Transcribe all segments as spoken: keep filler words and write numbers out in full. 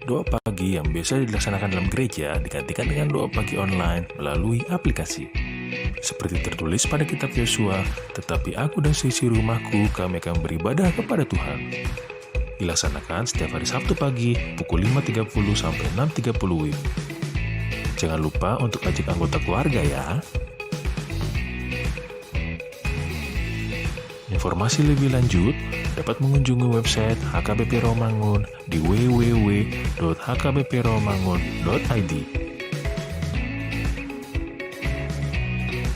Doa pagi yang biasa dilaksanakan dalam gereja digantikan dengan doa pagi online melalui aplikasi. Seperti tertulis pada kitab Yosua, "Tetapi aku dan seisi rumahku, kami akan beribadah kepada Tuhan." Dilaksanakan setiap hari Sabtu pagi pukul lima tiga puluh sampai enam tiga puluh W I B. Jangan lupa untuk ajak anggota keluarga ya. Informasi lebih lanjut dapat mengunjungi website H K B P Rawamangun di w w w dot h k b p rawamangun dot i d.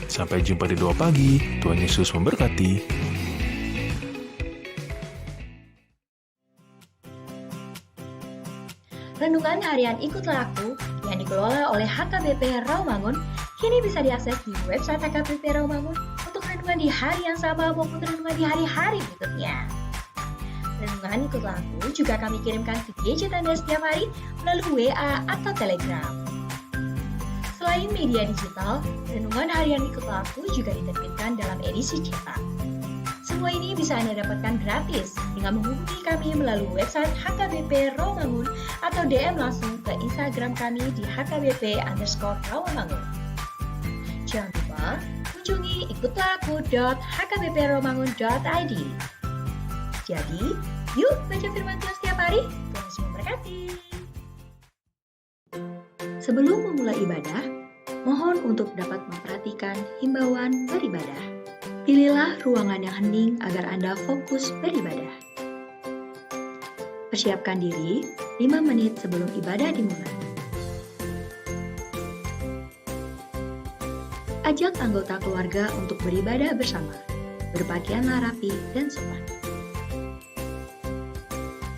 Sampai jumpa di Doa Pagi. Tuhan Yesus memberkati. Renungan Harian Ikutlah Aku yang dikelola oleh H K B P Rawamangun kini bisa diakses di website H K B P Rawamangun untuk renungan di hari yang sama maupun renungan di hari-hari berikutnya. Renungan Ikutlah Aku juga kami kirimkan via gadget Anda setiap hari melalui W A atau Telegram. Selain media digital, Renungan Harian Ikutlah Aku juga diterbitkan dalam edisi cetak. Semua ini bisa Anda dapatkan gratis dengan menghubungi kami melalui website H K B P Rawamangun atau D M langsung ke Instagram kami di H K B P underscore Rawamangun. Jangan lupa kunjungi ikutlah aku dot h k b p rawamangun dot i d. Jadi, yuk baca firman Tuhan setiap hari. Tuhan Yesus memberkati. Sebelum memulai ibadah, mohon untuk dapat memperhatikan himbauan beribadah. Pilihlah ruangan yang hening agar Anda fokus beribadah. Persiapkan diri lima menit sebelum ibadah dimulai. Ajak anggota keluarga untuk beribadah bersama. Berpakaianlah rapi dan sopan.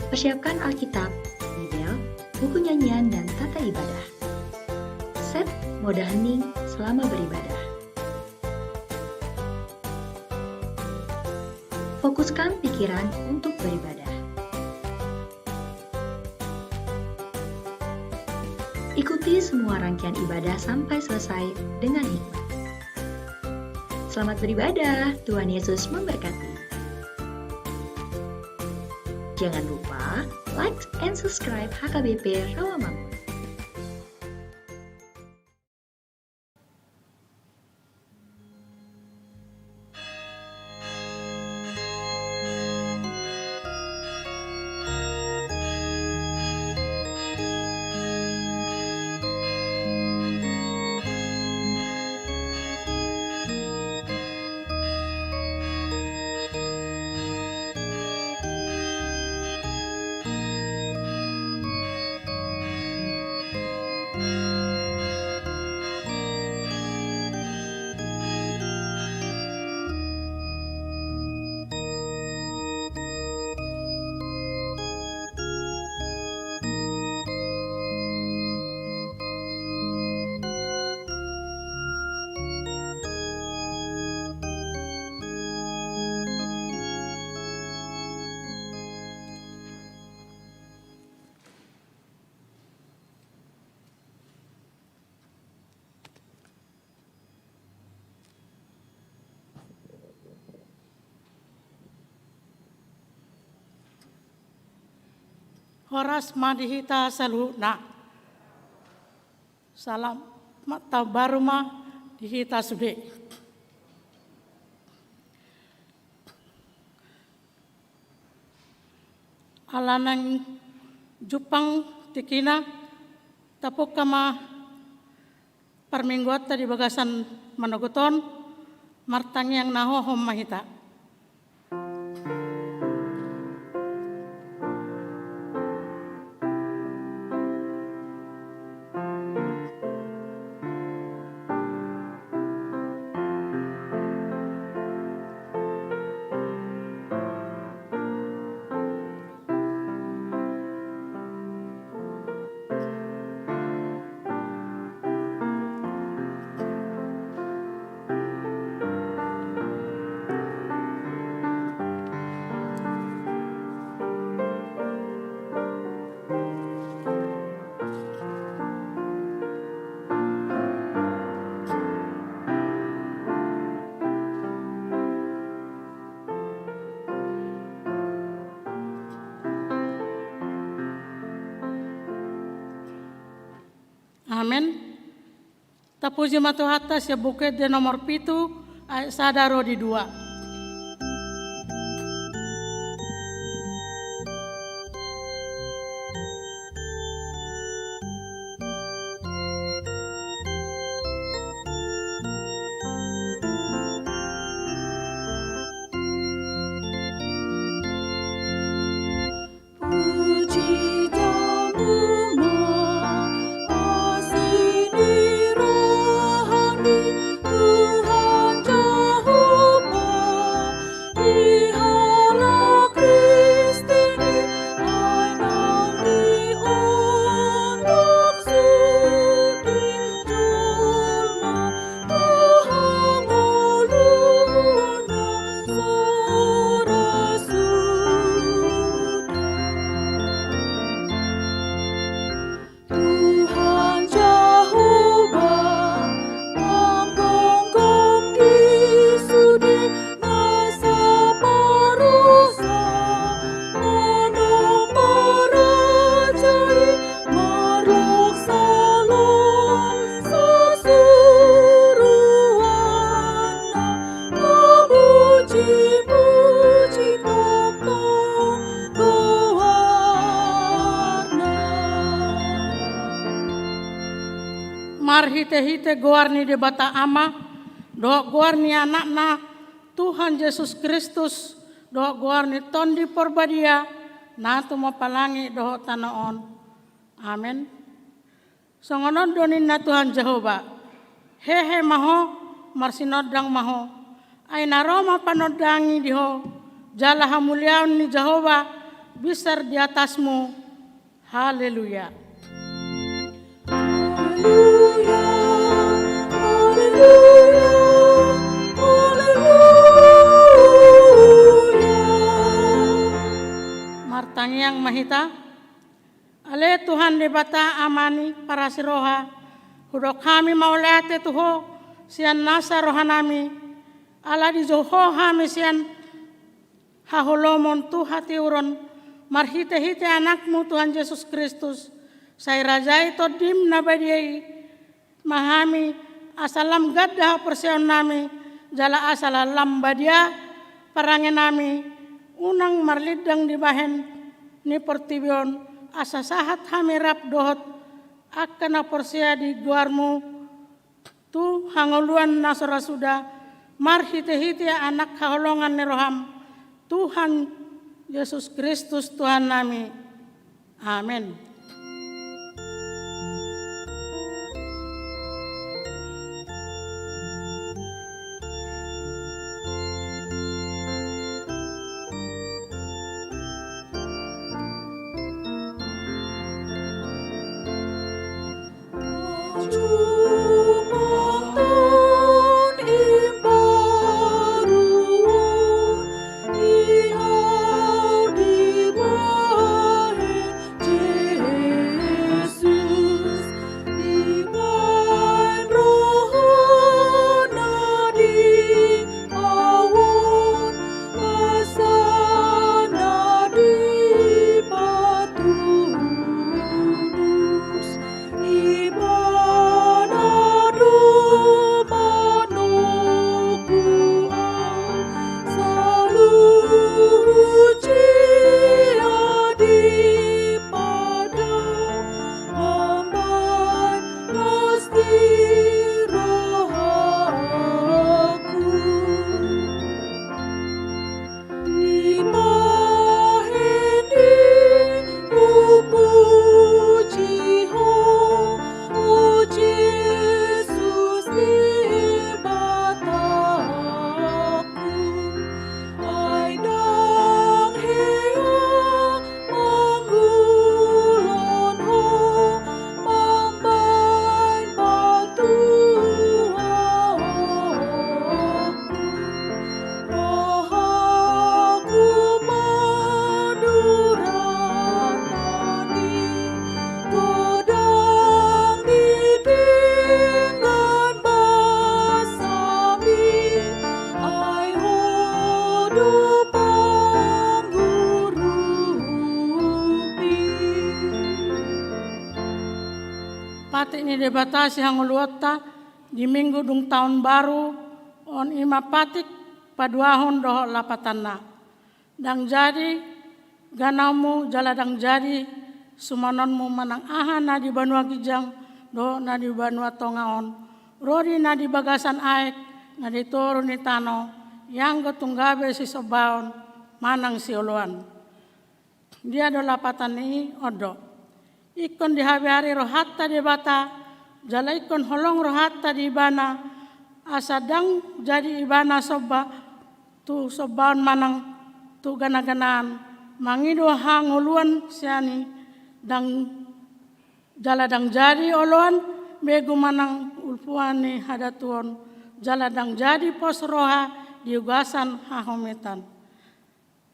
Persiapkan Alkitab, Bibel, buku nyanyian, dan tata ibadah. Set mode hening selama beribadah. Fokuskan pikiran untuk beribadah. Ikuti semua rangkaian ibadah sampai selesai dengan hikmat. Selamat beribadah, Tuhan Yesus memberkati. Jangan lupa like and subscribe H K B P Rawamangun. Horas ma di hita saluhutna. Selamat taon baru ma di hita sude. Ala naeng jumpang tingkina, tapungka ma parmingguanta di bagasan manogot on, martangiang na hohom ma hita. Amen. Tapuji ma Tuhanta sian Buku Ende nomor pitu, ayat sada ro di dua. Tuhan Jahowa, manggonggom di sude na saparrosa, manomba raja i marlok salom sasuruanna, mamuji-muji tongtong goarna. Marhite-hite goar ni Debata Ama, dohot goar ni Anakna, Tuhan Jesus Kristus, dohot goar ni Tondi Parbadia, na tumompa langit dohot tano on. Amen. Songon on do ninna Tuhan Jahowa: Hehe ma ho, marsinondang ma ho. Ai na ro ma panondangi di ho, jala hamuliaon ni Jahowa binsar di atasmu. Haleluya. Haleluya, haleluya, haleluya. Martangiang ma hita. Ale Tuhan Debata Ama ni parasiroha, hudok hami mauliate tu Ho sian nasa rohanami, ala dijou Ho hami sian haholomon tu hatiuron, marhite-hite Anakmu Tuhan Jesus Kristus, sai rajai Tondim na badia i, ma hami, asa lam ganda haporseaonnami, jala asa lam badia parangenami, unang marlindang di bahen ni portibi on, asa sahat hami rap dohot angka na porsea di goarmu tu hangoluan na so ra suda, marhite-hite Anak haholongan ni roham, Tuhan Jesus Kristus Tuhannami. Amen. Patik ni Debata sihangoluonta di Minggu dung taon baru on, i ma patik paduahon dohot lapatanna. Ndang jadi ganaonmu jala ndang jadi sumanonmu manang aha na di banua ginjang dohot na di banua tonga on, ro di na di bagasan aek, na di toru ni tano, ianggo tung gabe sisombaon manang sioloan. Dia do lapatan i? On do. Ingkon dihabiari rohanta Debata, jala ingkon holong rohanta di Ibana, asa ndang jadi Ibana somba tu sombaon manang tu ganaganaan, mangido hangoluan sian i, ndang, jala ndang jadi oloan begu manang ulpuan ni hadatuon, jala ndang jadi pos roha di ugasan hahometan.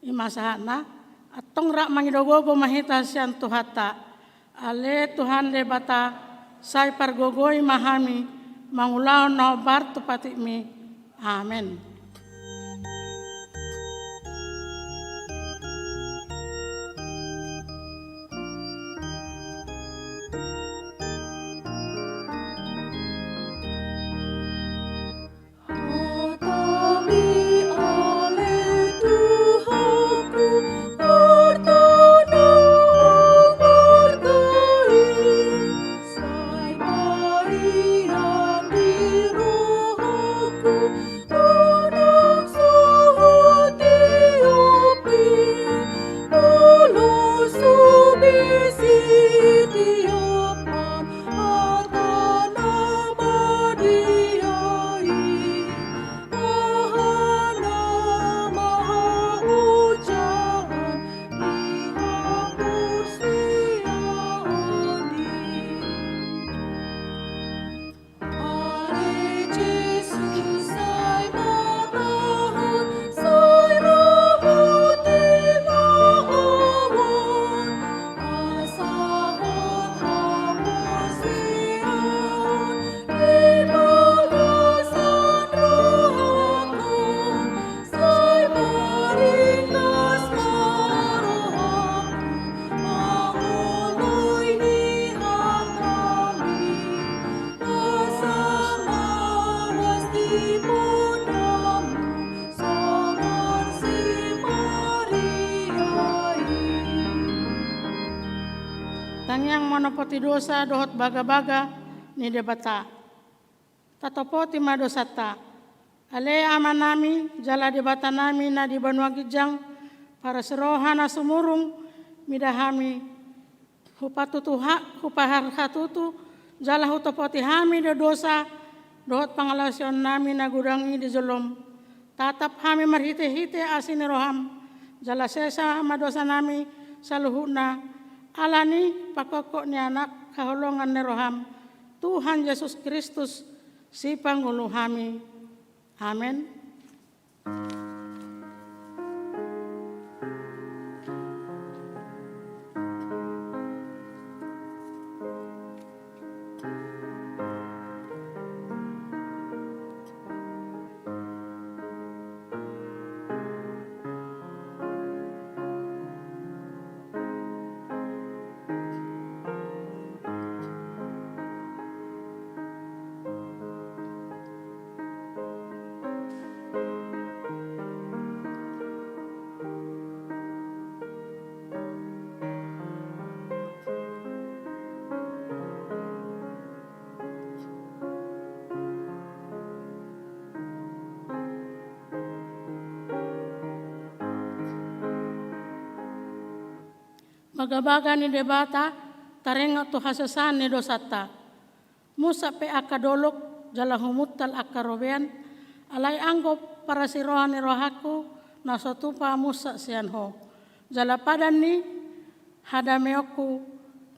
I ma sahatna, antong rap mangido gogo ma hita sian Tuhanta. Ale Tuhan Debata, sai pargogoi ma hami mangulahon na hombar tu patikmi. Amen. Tangiang manopoti dosa dohot bagabaga ni Debata. Tatopoti ma dosanta. Ale Amanami jala Debatanami na di banua ginjang, parasiroha na sumurung, mida hami hupatutu ha-, hupaharhatutu, jala hutopoti hami do dosa dohot pangalaosionnami na godang i di jolom. Tatap hami marhitehite asi ni roham, jala sesa ma dosanami saluhutna, ala ni pangkophop ni Anak haholongan ni roham, Tuhan Jesus Kristus, Sipangolu hami. Amen. Bagabaga ni Debata taringot tu hasesaan ni dosanta. Munsat pe angka dolok jala humuntal angka robean, alai anggo parasiroha ni rohangku na so tupa munsat sian Ho, jala padan ni hadameonku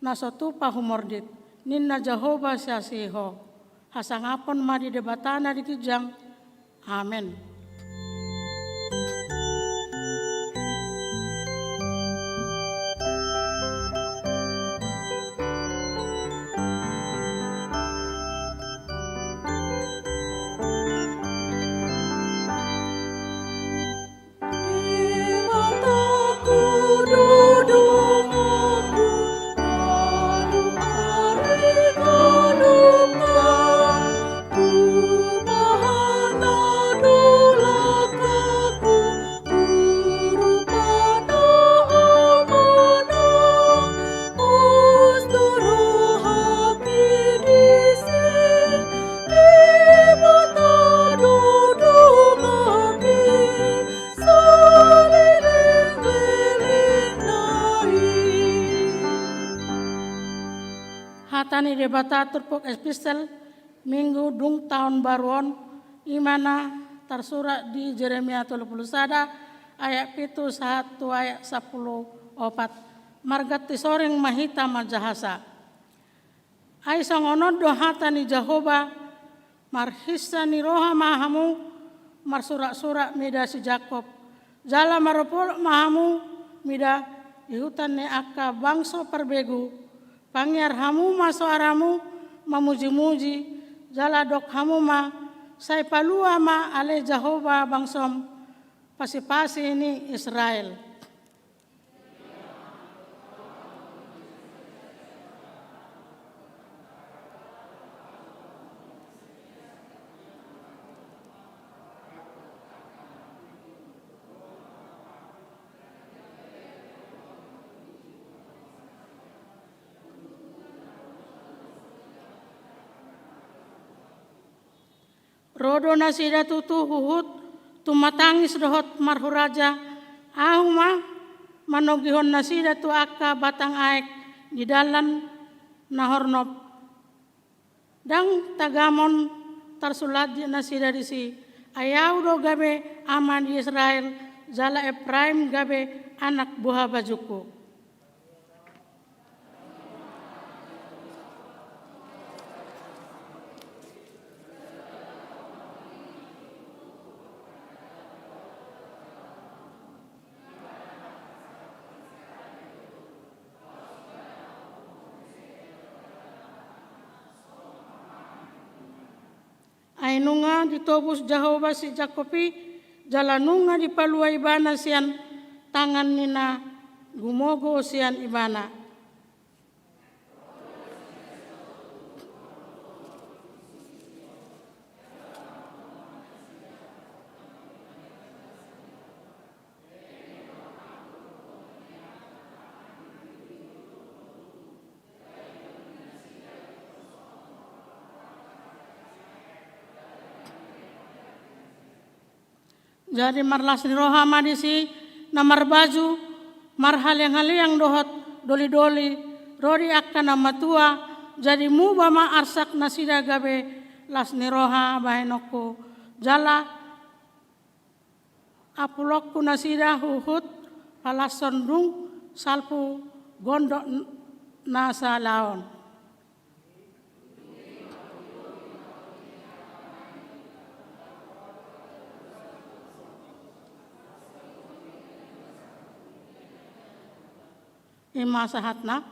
na so tupa humordit, ninna Jahowa sian si Ho. Hasangapon ma di Debata na di ginjang. Amen. Hata ni Debata turpuk epistel Minggu dung taon baru on, i ma na tarsurat di Jeremia tolu pulu sada ayat pitu sahat tu ayat sampulu opat. Marganti soring ma hita manjahasa. Ai songon on do hata ni Jahowa: Marhinsa ni roha ma hamu marsuraksurak mida si Jakkob, jala marolopolop ma hamu mida ihuthon ni angka bangso parbegu. Pangiar hamu ma soaramu mamujimuji, jala dok hamu ma: Sai palua ma ale Jahowa bangsom, pasipasi ni Israel. Ro do nasida tutu huhut tumatangis dohot marhuraja. Ahu ma manogihon nasida tu angka batang aek di dalan na hornop. Ndang tagamon tarsulanjit nasida disi. Ai ahu do gabe ama di Israel, jala Epraim gabe anak buha bajungku. Ai nunga ditobus Jahowa si Jakkob i, jala nunga dipalua Ibana sian tangan ni na gumogo sian Ibana. Jadi marlas ni roha ma disi na marbaju marhalianghaliang dohot dolidoli, ro di angka na matua. Jadi muba ma arsak nasida gabe las ni roha bahenonku, jala ampulonku nasida huhut palashon dung salpu gondok n-, na salaon. I ma sahatna.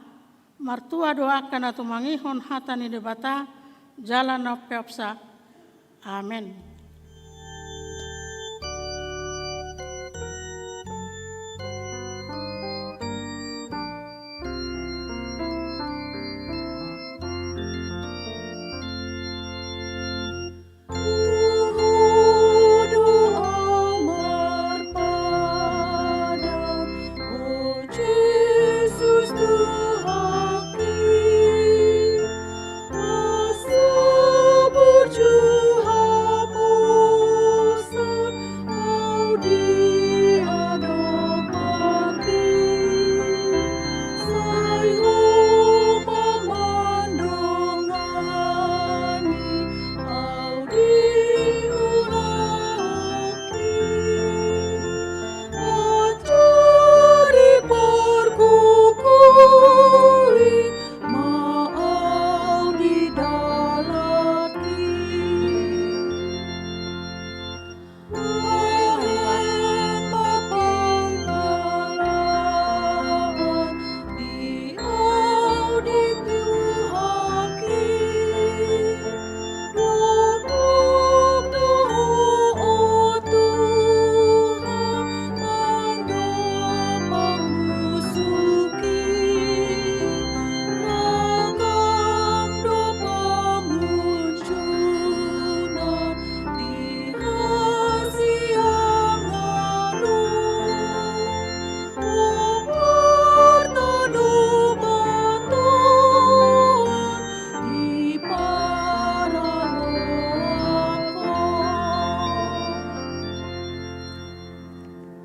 Martua do angka na tumangihon hata ni Debata jala na umpeopsa. Amen.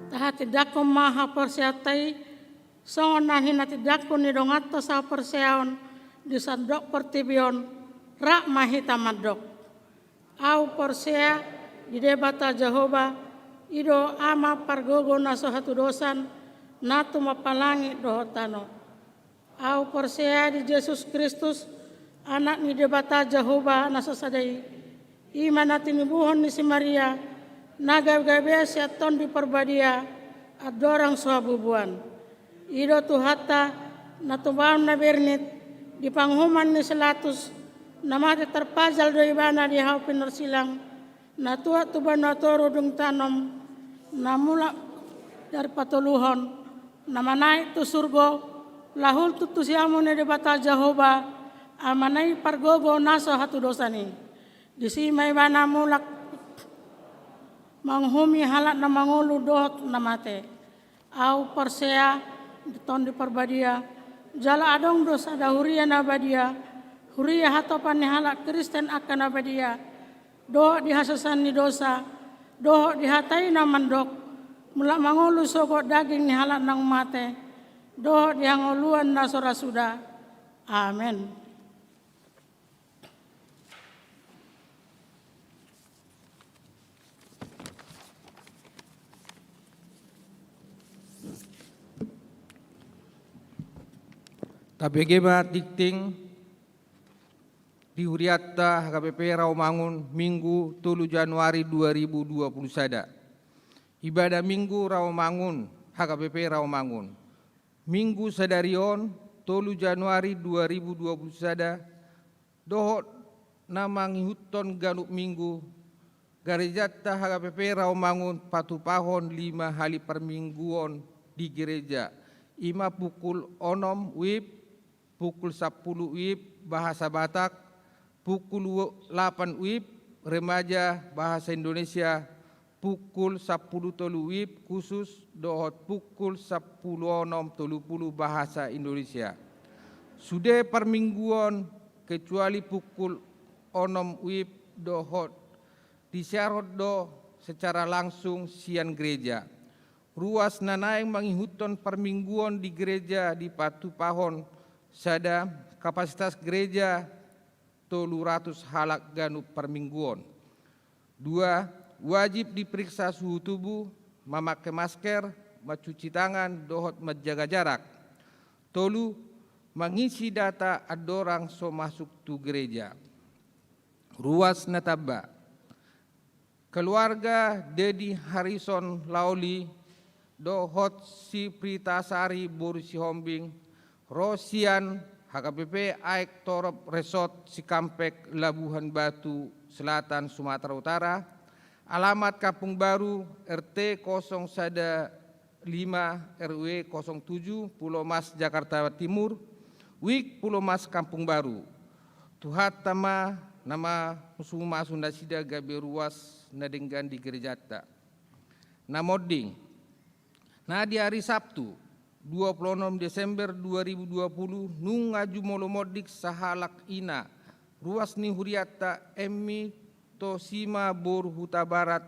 Tahatindangkon ma haporseaonta i songon na hinatindangkon ni donganta sahaporseaon di sandok portibi on, rap ma hita mandok. Ahu porsea di Debata Jahowa, i do Ama pargogo na so hatudosan, na tumompa langit dohot tano. Ahu porsea di Jesus Kristus, Anak ni Debata Jahowa na so sada i, i ma na tinibuhon ni si Maria, na gabegabea sian Tondi Parbadia, andorang so habubuan. I do Tuhanta, na tumaon na bernit, di panguhuman ni si Latus, na mate tarpajal do ibana di hau pinorsilang, na tuat tu banua toru dung tanom, na mulak dari patoluhon, na manaek tu surgo, laho hulhul tu siamun ni Debata Jahowa, Amana i pargogo na so hatudosan i. Disi ma ibana mulak manguhumi halak na mangolu dohot na mate. Ahu porsea di Tondi Parbadia, jala adong do sada huria na badia, huria hatopan ni halak Kristen angka na badia, dohot di hasesaan ni dosa, dohot di hata i na mandok, mulak mangolu sogot daging ni halak naung mate, dohot di hangoluan na so ra suda. Amen. Tabege ma tingting di hurianta H K B P Rawamangun, Minggu tolu Januari dua ribu dua puluh sada. Ibadah Minggu Rawamangun, H K B P Rawamangun. Minggu sadari on, tolu Januari dua ribu dua puluh sada, dohot na mangihuthon ganup Minggu, garejanta H K B P Rawamangun patupahon lima hali parmingguon di gereja, i ma pukul onom wib, pukul sampulu wib bahasa Batak, pukul lapan wib remaja bahasa Indonesia, pukul sampulu tolu wib khusus dohot pukul sampulu onom tolu pulu bahasa Indonesia. Sude parmingguon kecuali pukul onom wib dohot disiarhon do secara langsung sian gereja. Ruas na naeng mangihuthon parmingguon di gereja dipatupahon sada, kapasitas gereja tolu ratus halak ganup parmingguon. Dua, wajib diperiksa suhu tubuh, mamake masker, mancuci tangan, dohot manjaga jarak. Tolu, mangisi data andorang so masuk tu gereja. Ruas na tamba. Keluarga Dedi Harrison Laoli dohot si Prita Sari boru Sihombing ro sian H K B P Aek Torop Resort Sikampek, Labuhan Batu Selatan, Sumatera Utara, alamat Kampung Baru, R T kosong sada lima, R W kosong tujuh, Pulomas, Jakarta Timur, wik Pulomas, Kampung Baru. Tuhanta ma na masu-masu nasida gabe ruas na denggan di gerejanta. Na monding. Na di ari Sabtu, dua puluh onom Desember dua ribu dua puluh, nunga jumolo monding sahalak ina, ruas ni hurianta Emmi Tosima boru Hutabarat,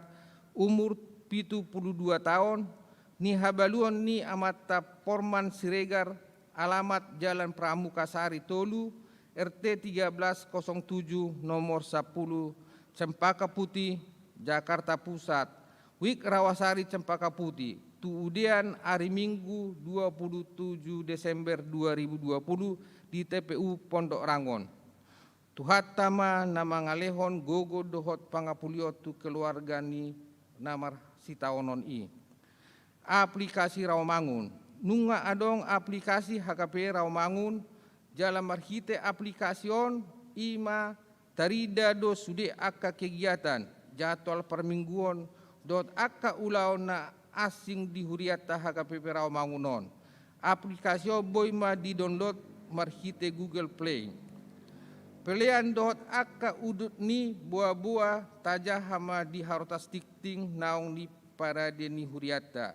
umur pitu pulu dua taon, ni habaluon ni amanta Porman Siregar, alamat Jalan Pramuka Sari tolu, R T tiga belas kosong tujuh, nomor sampulu, Cempaka Putih, Jakarta Pusat, wik Rawasari, Cempaka Putih, tu udean ari Minggu dua puluh tujuh Desember dua ribu dua puluh di T P U Pondok Rangon. Tuhanta ma na mangalehon gogo dohot pangapulion tu keluarga ni na marsitaonon i. Aplikasi Rawamangun. Nunga adong aplikasi H K P Rawamangun, jala marhite aplikasi on i ma tarida do sude angka kegiatan, jadwal parmingguon, dohot angka ulaon na asing di hurianta H K P P Rawamangun on. Aplikasi on boi ma di-download marhite Google Play. Pelean dohot angka udut ni boa-boa tajaha ma di harotas tingting naung di parade ni hurianta.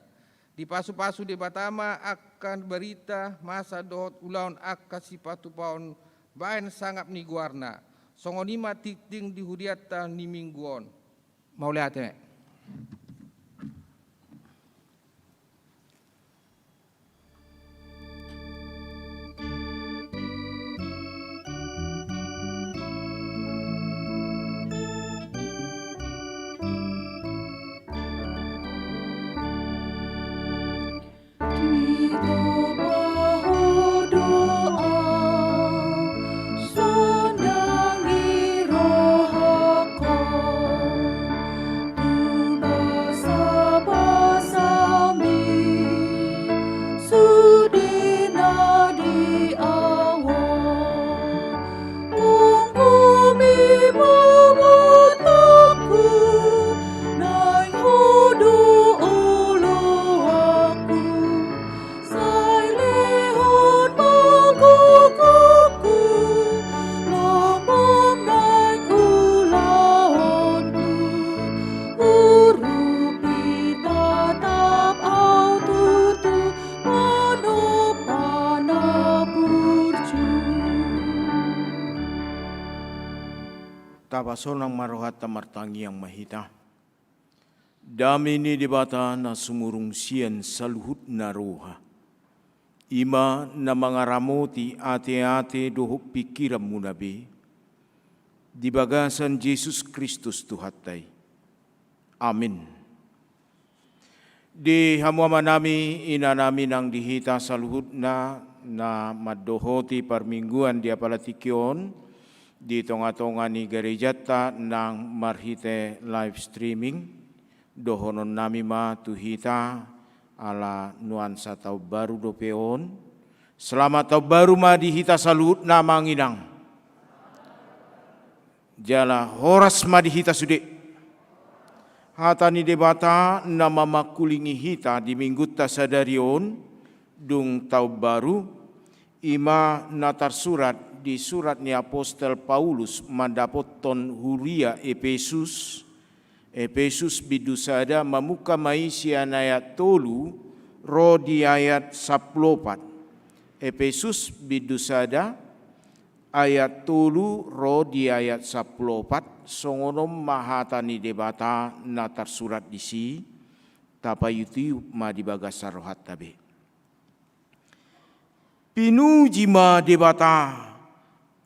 Dipasu-pasu Debata ma angka barita masa dohot ulaon angka sipatupaon baen sangap ni goarna. Songon i ma tingting di hurianta ni Minggu on. Mauliate. Tapasonang ma rohanta, martangiang ma hita. Dame ni Debata na sumurung sian saluhutna roha, i ma na mangaramoti ateate dohot pingkiranmuna be, di bagasan Jesus Kristus Tuhanta i. Amin. Di hamu amanami, inanami nang di hita saluhutna na mandohoti parmingguan di apala tingki on, di tongatonga ni garejanta nang marhite live streaming, dohononnami ma tu hita, ala nuansa taon baru dope on. Selamat taon baru ma di hita saluhutna, amang inang. Jala horas ma di hita sude. Hata ni Debata na mamangkulingi hita di minggunta sadari on, dung taon baru, i ma na tarsurat di surat ni apostel Paulus mandapothon huria Epesus, Epesus bindu sada, mamungka ma i sian ayat tolu ro di ayat sampulu opat. Epesus bindu sada, ayat tolu ro di ayat sampulu opat, songon on ma hata ni Debata na tarsurat disi, tapaihutihut ma di bagasan rohanta be. Pinuji ma Debata,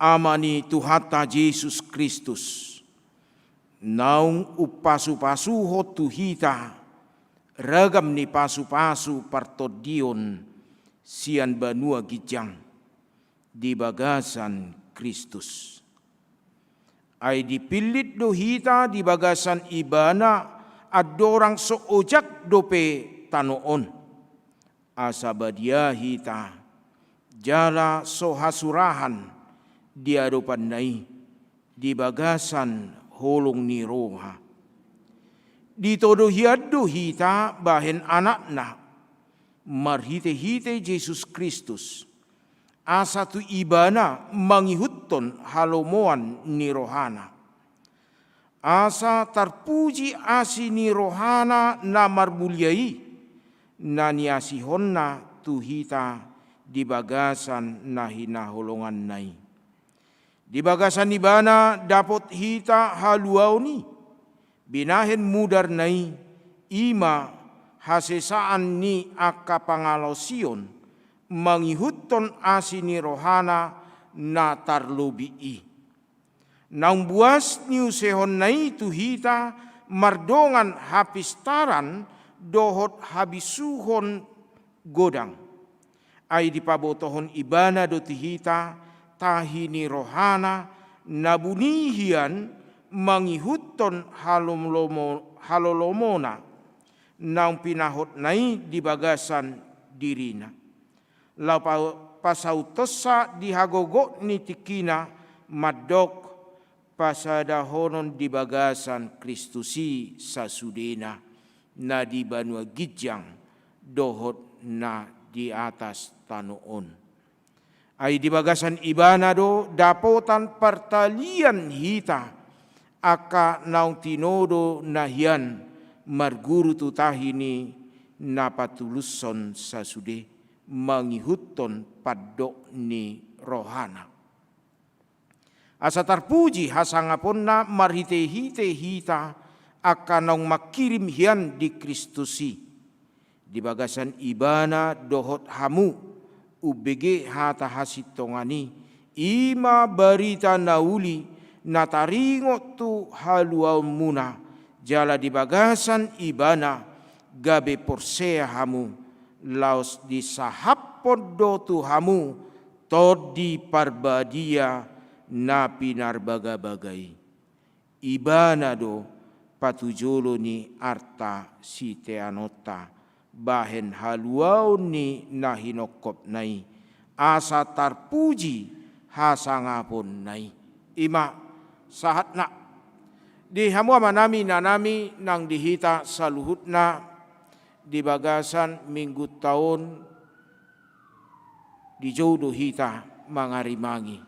Ama ni Tuhanta Jesus Kristus, naung umpasupasuhon tu hita ragam ni pasupasu partondion sian banua ginjang di bagasan Kristus. Ai dipillit do hita di bagasan Ibana andorang so ojak dope tano on, asa badia hita jala so hasurahan di adopanna i di bagasan holong ni roha. Ditodo hian do hita bahen anakna marhitehite Jesus Kristus, asa tu Ibana mangihuthon halomoan ni rohana. Asa tarpuji asi ni rohana na marmulia i, na niasihonna tu hita di bagasan na hinaholonganna i. Di bagasan Ibana dapot hita haluaon i, binahen mudarna i, i ma hasesaan ni angka pangalaosion, mangihuthon asi ni rohana na tarlobi i. Naung buas niusehonna i tu hita mardongan hapistaran dohot habisuhon godang. Ai dipabotohon Ibana do tu hita tahi ni rohana na buni hian mangihuthon halolomo-, halolomona naung pinahotna i di bagasan dirina. Laho pa-, pasauthonsa di hagogot ni tingkina mandok pasadahonon di bagasan Kristus i sasudena, na di banua ginjang dohot na di atas tano on. Ai di bagasan Ibana do dapotan partalian hita, angka naung tinodo na hian marguru tu tahi ni na patulushon sasude, mangihuthon pandok ni rohana. Asa tarpuji hasangaponna marhitehite hita, angka naung mangkirim hian di Kristus i. Di bagasan Ibana dohot hamu umbege hata hasintongan i, i ma barita na uli na taringot tu haluaonmuna, jala di bagasan Ibana gabe porsea hamu, laos disahaphon do tu hamu Tondi Parbadia na pinarbagabaga i. Ibana do patujolo ni arta siteanonta bahen haluaon ni na hinongkopna i, asa tarpuji hasangaponna i. I ma sahatna. Di hamu amanami, inanami, nang di hita saluhutna, di bagasan minggunta on, dijou do hita mangarimangi.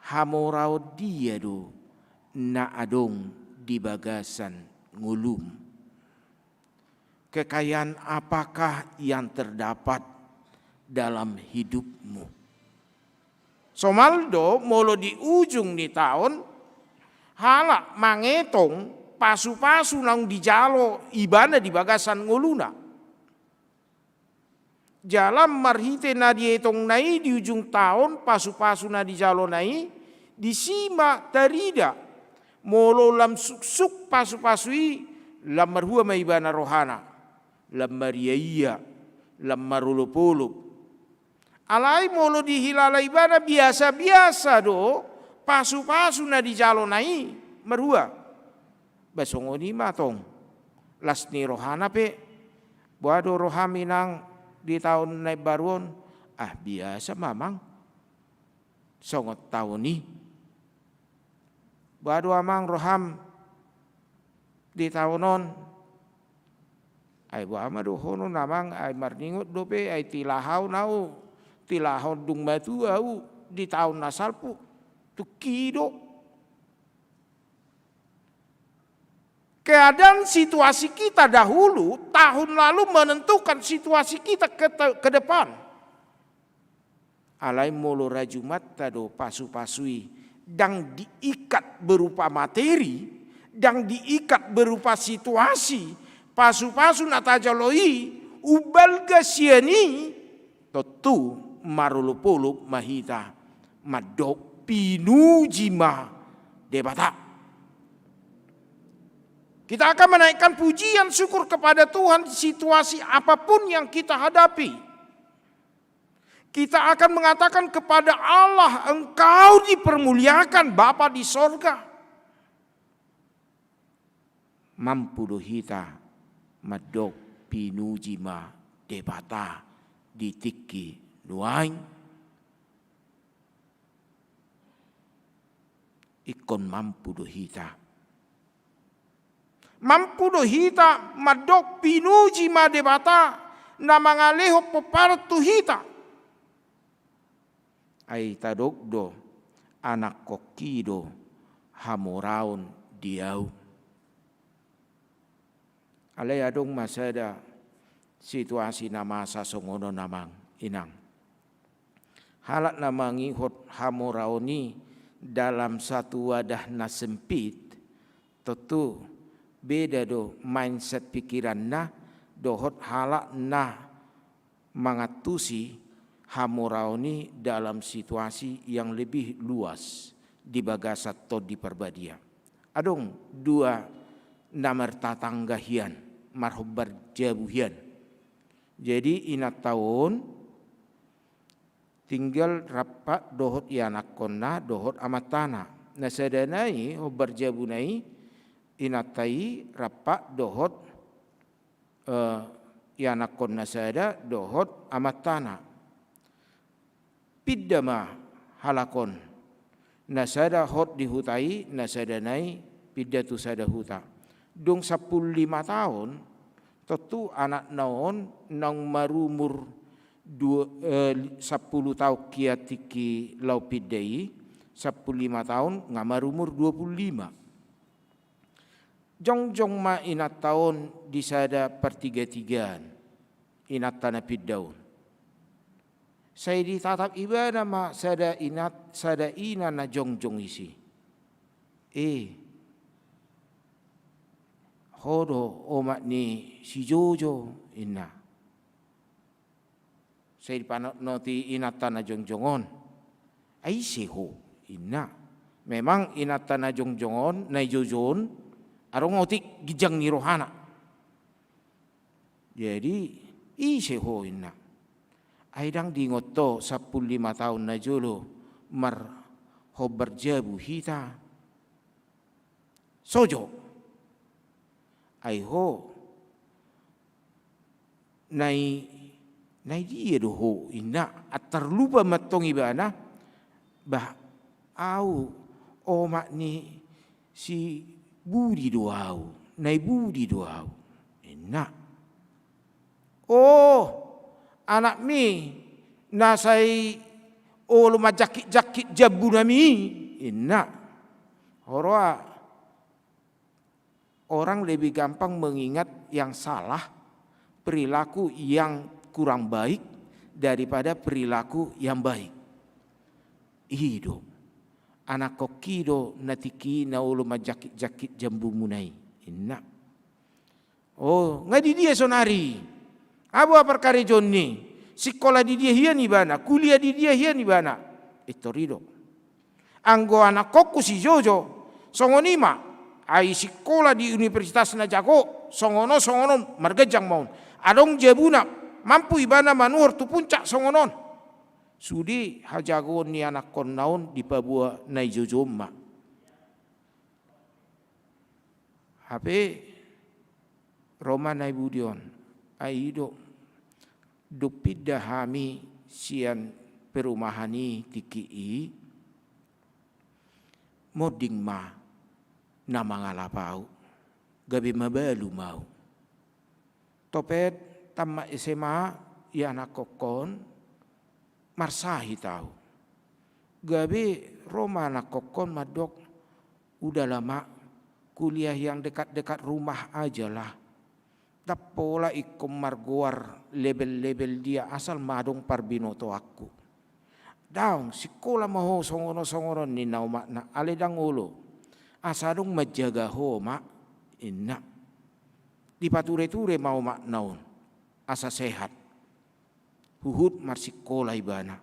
Hamoraon dia do na adong di bagasan ngolum? Kekayaan apakah yang terdapat dalam hidupmu? Somal do molo di ujung ni taon, halak mangetong pasu-pasu naung dijalo ibana di bagasan ngoluna. Jala marhite na dietongna i di ujung taon, pasu-pasu na dijalona i, disi ma tarida, molo lam suksuk pasu-pasu i, lam marhua ma ibana rohana, lam mariaia, lam marolop-olop. Alai molo dihilala ibana biasa-biasa do pasu-pasu na dijalona i, marhua. Ba songon i ma tong las ni rohana pe. Boha do roham inang di taon na imbaru on? Ah, biasa ma amang, songon taon i. Boha do amang roham di taon on? Ai boha ma dohonon amang, ai marningot dope, ai tilahahon au, tilahahon dung matua au di taon na salpu. Tungki do. Keadaan situasi kita dahulu, tahun lalu menentukan situasi kita ke, ke depan. Alai molo rajumanta do pasu-pasu i, ndang diikat berupa materi, ndang diikat berupa situasi, pasu-pasu na tajalo i, umbalga sian i, tontu marolop-olop ma hita, mandok pinuji ma Debata. Kita akan menaikkan pujian syukur kepada Tuhan di situasi apapun yang kita hadapi. Kita akan mengatakan kepada Allah, "Engkau dipermuliakan, Bapa di sorga." Mampu do hita mandok pinuji ma Debata di tingki nuaeng? Ingkon mampu do hita. Mampu do hita mandok pinuji ma Debata na mangalehon pomparan tu hita. Ai tadok do, anakkonki do hamoraon di ahu. Alai adong ma sada situasi na masa songon on amang inang. Halak na mangihut hamoraon i dalam satu wadah na sempit, tontu beda do mindset pikiranna dohot halak na mangantusi hamoraon i dalam situasi yang lebih luas di bagasan Tondi Parbadia. Adong dua na martatangga hian, marhombar jabu hian. Jadi inanta on tinggal rap dohot ianakkonna dohot amantana. Na sada nai hombar jabuna i, inanta i rap dohot, eh, ianakkon na sada dohot amantana. Pinda ma halak on. Na sada hot di huta i, na sada nai pinda tu sada huta. Dung sampulu lima taon, tontu anakna on naung marumur dua, eh, sampulu taon hian tingki laho pinda i, sampulu lima taon nga marumur dua pulu lima. Jongjong ma inanta on di sada partigatigaan, inanta na pinda on. Sai ditatap ibana ma sada inat, sada ina na jongjong disi. "Eh, ho do omak ni si Jojo," inna. Sai dipanotnoti inanta na jongjong on. "Ai ise ho?" inna. Memang inanta na jongjong on, na i Jojo on, adong otik ginjang ni rohana. Jadi, "Ise ho?" inna. "Ai ndang diingot ho sampulu lima taon na jolo marhombar jabu hita?" "Sojo." "Ai ho, nai, nai dia do ho?" inna. Antar lupa mantong ibana, "Bah, au omak ni si Budi do au, nai Budi do au," inna. "Oh, anakmi na sai olo manjangkit-jangkit jambunami," inna. Huroa, orang lebih gampang mengingat yang salah, perilaku yang kurang baik daripada perilaku yang baik. I do. Anakhonki do na tingki i na olo manjangkit-jangkit jambumuna i, inna. O, nga di dia sonari? Aha boha parkarejoanni? Sikola di dia hian ibana? Kuliah di dia hian ibana? Pintor i do. Anggo anakhonku si Jojo, songon i ma, ai sikola di universitas na jago, songon on, songon on, marganjang ma on. Adong jabuna, mampu ibana manuhor tu puncak songon on. Sude hajagoon ni anakhonna on dipaboa na i Jojo on ma. Hape ro ma na i Budi on, ai i do, dung pinda hami sian perumahan i tingki i, monding ma na mangalap ahu, gabe mabalu ma ahu. Topet tamat S M A i anakhonhon, marsahit ahu. Gabe ro ma anakhonhon mandok, udahlah, Mak, kuliah yang dekat-dekat rumah ajalah. Ndang pola ingkon margoar label-label dia, asal ma adong parbinotoanku. Daong, sikola ma ho songon on songon on, ninna omakna, alai ndang olo. Asa adong manjaga ho, Mak, inna. Dipature-ture ma omakna on asa sehat. Huhut marsikola ibana.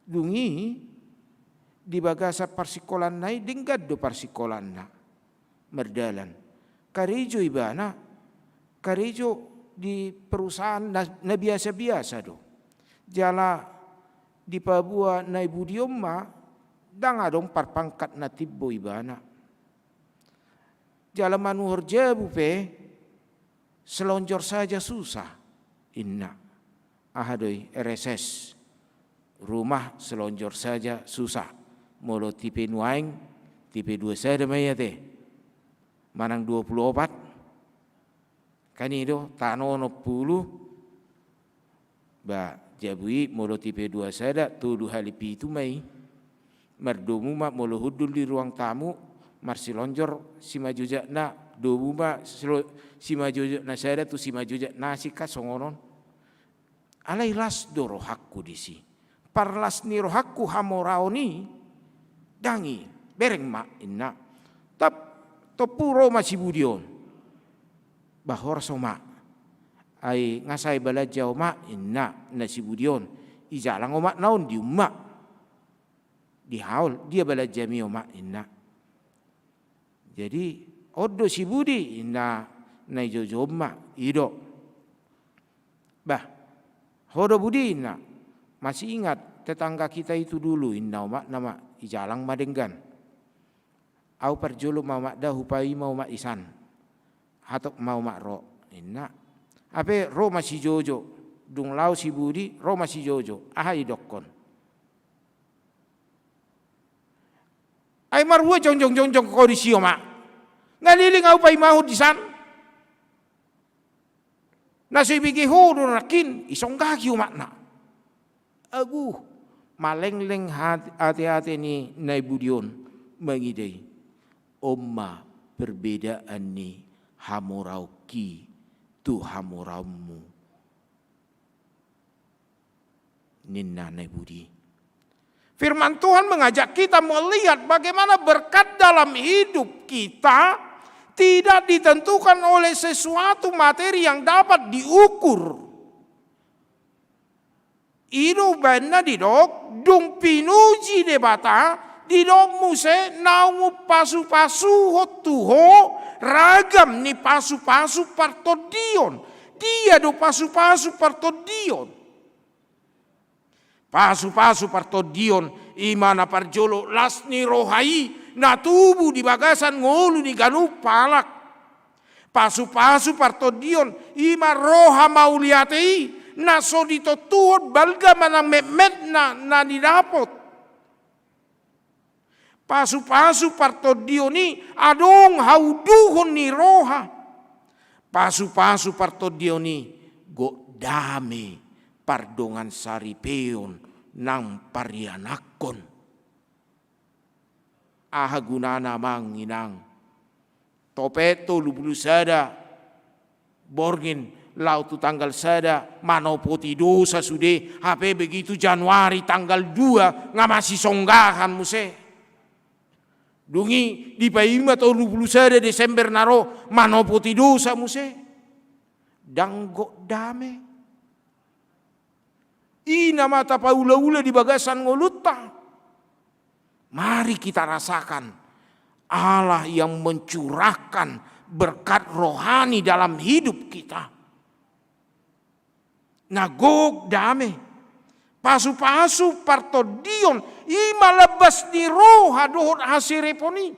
Dung i, di bagasan parsikolaanna i, denggan do parsikolaanna. Mardalan. Karejo ibana, karejo di perusahaan na, na biasa-biasa do. Jala dipaboa na i Budi on ma, ndang adong parpangkat na timbo ibana. Jala manuhor jabu pe, selonjor saja susah, inna. Aha do i, R S S. Rumah selonjor saja susah. Molo tipe nuaeng, tipe dua sada ma i ate. Manang dua pulu opat. Kan i do, tano onom pulu. Ba, jabu i molo tipe dua sada, tolu hali pitu ma i. Mardomu ma molo hundul di ruang tamu, marsilonjor simanjojakna, domu ma silo-, simanjojak na sada tu simanjojak na asing, kan songon on. Alai las do rohangku disi. Parlas ni rohangku hamoraon i, ndang i, bereng ma, inna. Tap, tompu ro ma si Budi on. Bah, horas, Omak. Ai nga sae balanja, Omak, inna na si Budi on. Ijalang omakna on di uma. Dihaol, dia balanjami, Omak, inna. Jadi, on do si Budi, inna na i Jojo on ma, i do. Bah, ho do Budi, inna. Masih ingat tetangga kita itu dulu, inna omakna ma, ijalang ma denggan. Ahu parjolo ma, Omak, da hupaima omak isan. Hatop ma omak ro, inna. Hape ro ma si Jojo. Dung laho si Budi, ro ma si Jojo. Aha idokkon? Ai marhua jongjong-jongjong ho disi, Omak? Nga leleng ahu paimahon disan. Na so ibege ho do nangkin, isonggaki omakna. Aguh, malengleng hat-, ate-ate ni na i Budi on mangida i. On ma perbedaan ni hamoraonki tu hamoraonmu, ninna na i Budi. Firman Tuhan mengajak kita melihat bagaimana berkat dalam hidup kita tidak ditentukan oleh sesuatu materi yang dapat diukur. I do umbahen na didok, dung pinuji Debata, didok muse naung umpasupasuhon tu ho ragam ni pasupasu partondion. Dia do pasupasu partondion? Pasupasu partondion, i ma na parjolo las ni roha i, na tubu di bagasan ngolu ni ganup halak. Pasupasu partondion, i ma roha mauliate i, na so ditontuhon balga manang metmet na, na nidapot. Pasupasu partondion i adong hauduhon ni roha. Pasupasu partondion i gok dame pardongansaripeon nang parianakhon. Aha gunana, amang inang? Topet tolu pulu sada borngin laho tu tanggal sada, manopoti dosa sude, hape begitu Januari tanggal dua nga masisonggahan muse. Dung i dipaima tolu pulu sada Desember na ro, manopoti dosa muse. Ndang gok dame. I na ma tapaulaula di bagasan ngolunta. Mari kita rasakan Allah yang mencurahkan berkat rohani dalam hidup kita. Na gok dame, pasupasu partondion, i ma lambas ni roha dohot hasiripon i.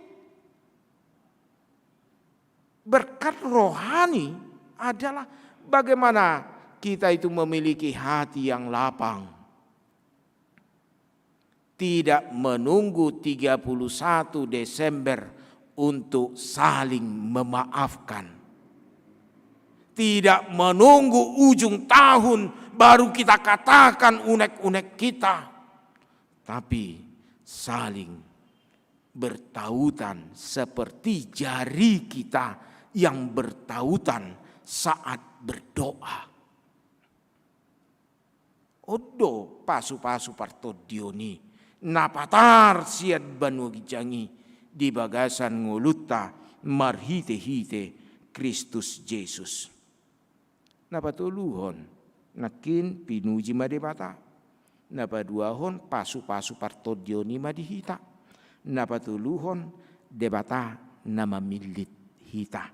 Berkat rohani adalah bagaimana kita itu memiliki hati yang lapang. Tidak menunggu tiga puluh satu Desember untuk saling memaafkan. Tidak menunggu ujung tahun baru kita katakan unek-unek kita. Tapi saling bertautan seperti jari kita yang bertautan saat berdoa. On do pasupasu partondion i, na patar sian banua ginjang i di bagasan ngolunta marhitehite Kristus Jesus. Na patoluhon, nangkin pinuji ma Debata. Na paduahon, pasupasu partondion i ma di hita. Na patoluhon, Debata na mamillit hita.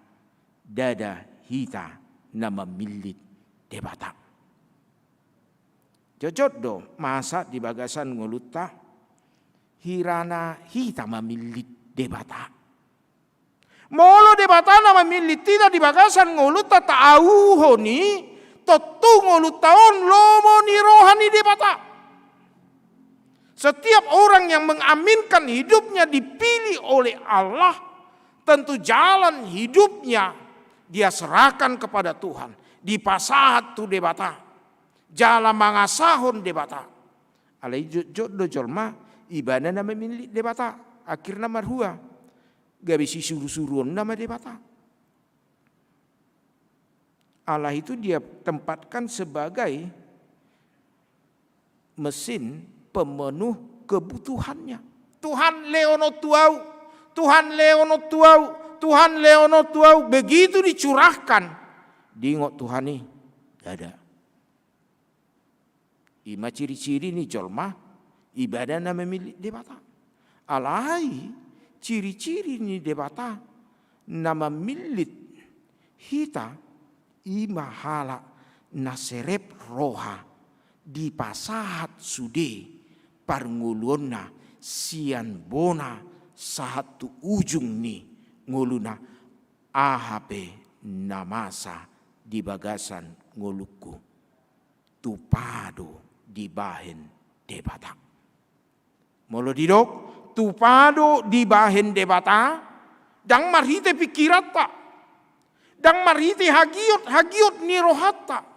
Ndada hita na mamillit Debata. Jotjot do masa di bagasan ngolunta, hirana hita mamillit Debata. Molo Debata na mamillit hita di bagasan ngolunta, taauhon i, tontu ngolunta on lomo ni roha ni Debata. Setiap orang yang mengaminkan hidupnya dipilih oleh Allah, tentu jalan hidupnya dia serahkan kepada Tuhan, dipasahat tu Debata, jala mangasahon Debata. Alai jotjot do jolma, ibana na mamillit Debata, akhirna marhua, gabe sisurusuruonna ma Debata. Allah itu dia tempatkan sebagai mesin pemenuh kebutuhannya. Tuhan, lehon on tu ahu, Tuhan, lehon on tu ahu, Tuhan, lehon on tu ahu. Begitu dicurahkan, diingot Tuhan i, ndada. I ma ciri-ciri ni jolma, ibana na mamillit Debata. Alai ciri-ciri ni Debata na mamillit hita, i ma halak na serep roha, dipasahat sude parngoluonna sian bona sahat tu ujung ni ngoluna. Aha pe na masa di bagasan ngolungku, tupa do dibahen Debata. Molo didok tupa do dibahen Debata, ndang marhite pingkiranta, ndang marhite hagiot-hagiot ni rohanta.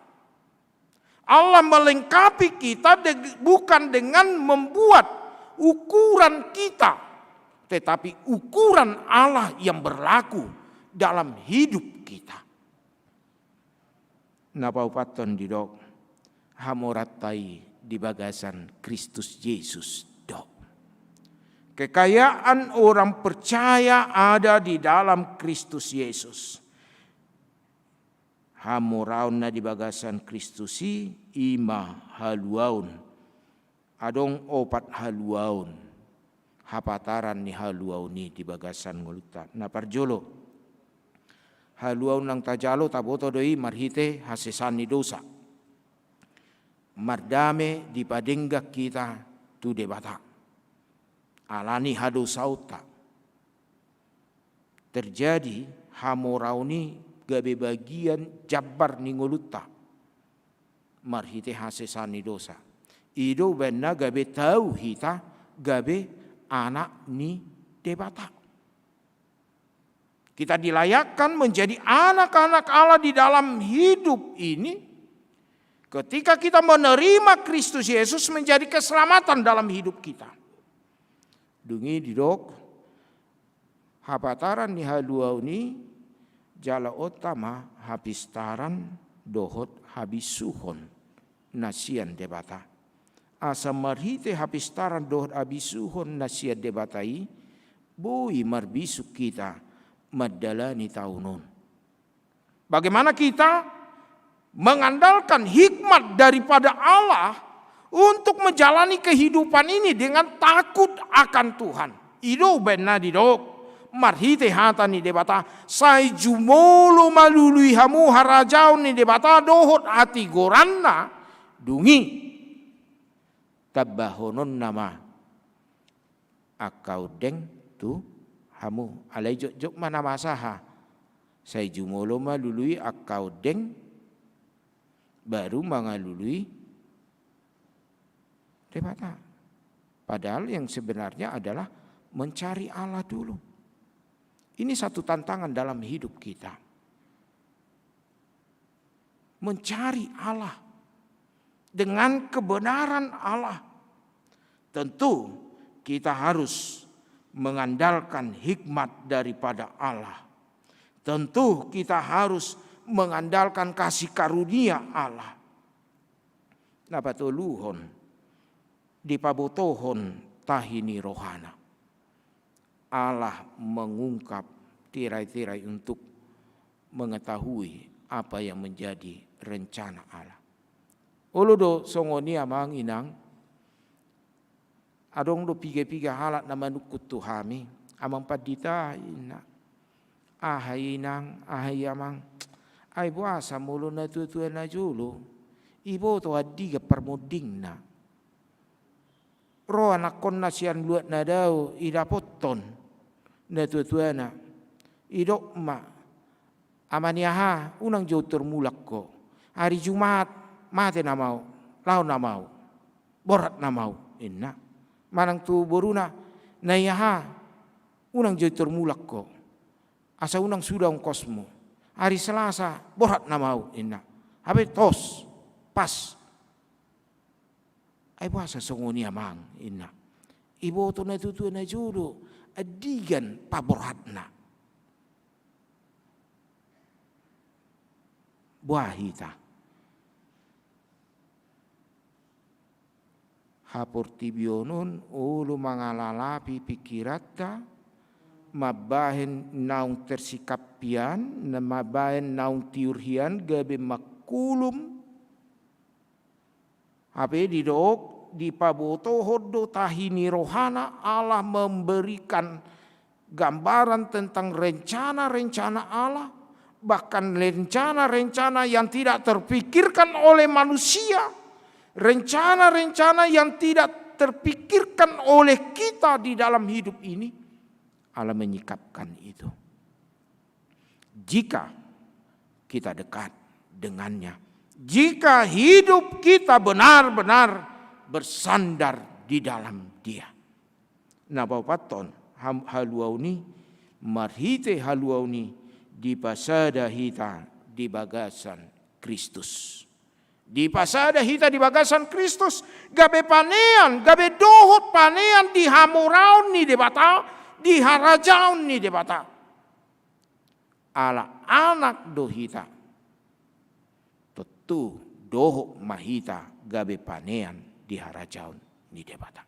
Allah melengkapi kita de-, bukan dengan membuat ukuran kita, tetapi ukuran Allah yang berlaku dalam hidup kita. Na paopathon didok, hamoranta i di bagasan Kristus Jesus do. Kekayaan orang percaya ada di dalam Kristus Yesus. Hamoraon na di bagasan Kristus i, i ma haluaon. Adong opat haluaon, hapataran ni haluaon i di bagasan ngolunta. Na parjolo, haluaon naung tajalo, taboto do i marhite hasesaan ni dosa. Mardame dipadenggan hita tu Debata alani hadosaonta. Terjadi hamoraon i gabe bagian jambar ni ngolunta marhite hasesaan ni dosa. I do umbahen na gabe tau hita gabe anak ni Debata. Kita dilayakkan menjadi anak-anak Allah di dalam hidup ini. Ketika kita menerima Kristus Yesus, menjadi keselamatan dalam hidup kita. Dung i didok, hapataran ni haluaon i jaloonta ma hapistaran dohot habisuhon na sian Debata. Asa marhite hapistaran dohot habisuhon na sian Debata i, boi marbisuk hita mandalani taon on. Bagaimana kita mengandalkan hikmat daripada Allah untuk menjalani kehidupan ini dengan takut akan Tuhan. I do umbahen na didok marhite hata ni Debata, sai jumolo ma lului hamu harajaon ni Debata dohot hatigoranna, dung i tambahononna ma angka ondeng tu hamu. Alai jotjot ma na masa, ha. Sai jumolo ma lului angka ondeng, baru mangalului Debata. Padahal yang sebenarnya adalah mencari Allah dulu. Ini satu tantangan dalam hidup kita. Mencari Allah dengan kebenaran Allah. Tentu kita harus mengandalkan hikmat daripada Allah. Tentu kita harus mengandalkan kasih karunia Allah. Na patoluhon, dipabotohon tahi ni rohana. Allah mengungkap tirai-tirai untuk mengetahui apa yang menjadi rencana Allah. Olo do songon i amang inang, adong do piga-piga halak na manungkun tu hami, amang pandita inna. Aha inang, aha i amang. Ai boasa molo na tua-tua na jolo, iboto andigan parmondingna. Ro anakkonna sian luat na dao, idapothon na tua-tuana. Idok ma, ama ni aha, unang jo tor mulak ho. Ari Jumat, mate nama au, laho nama au. Borat nama au, inna. Manang tu boruna, na i aha, unang jo tor mulak ho. Asa unang suda ongkosmu. Ari Selasa, borat nama au, inna. Hape tos, pas. Ai boasa songon i amang, inna. Iboto na tua-tua na jolo, andigan paboratna. Boha hita? Haportibion on olo mangalalapi pikiranta, mambahen naung tersikap hian, na mambahen naung tiur hian gabe mangkulum. Hape didok, dipabotohon do tahi ni rohana, Allah memberikan gambaran tentang rencana-rencana Allah, bahkan rencana-rencana yang tidak terpikirkan oleh manusia, rencana-rencana yang tidak terpikirkan oleh kita di dalam hidup ini, Allah menyikapkan itu. Jika kita dekat dengannya, jika hidup kita benar-benar bersandar di dalam Dia. Na paopathon, ham-, haluaon i, marhite haluaon i, dipasada hita di bagasan Kristus. Dipasada hita di bagasan Kristus, gabe panean, gabe dohot panean di hamoraon ni Debata, di harajaon ni Debata. Ala anak do hita, tontu dohot ma hita gabe panean di harajaon ni Debata.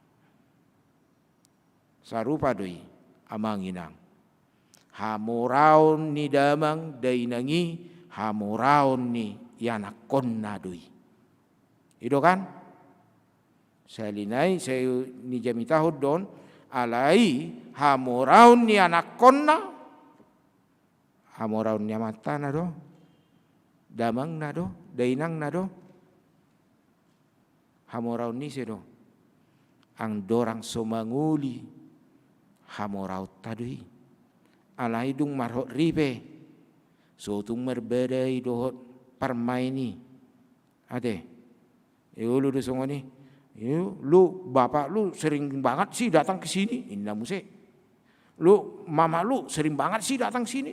Sarupa do i, amang inang. Hamoraon ni damang dainang i, hamoraon ni ianakkonna do i. I do kan? Sahali nai, sai nijamitahon do on, alai hamoraon ni anakkonna, hamoraon ni amantana do, damangna do, dainangna do. Hamoraon ni ise do? Andorang so mangoli, hamoraonta do i. Alai dung marhot ripe, so tung marbadai dohot parmaen i. Ate. Olo do songon i. Lu, bapak lu sering banget sih datang ke sini, inna muse. Lu, mama lu sering banget sih datang sini.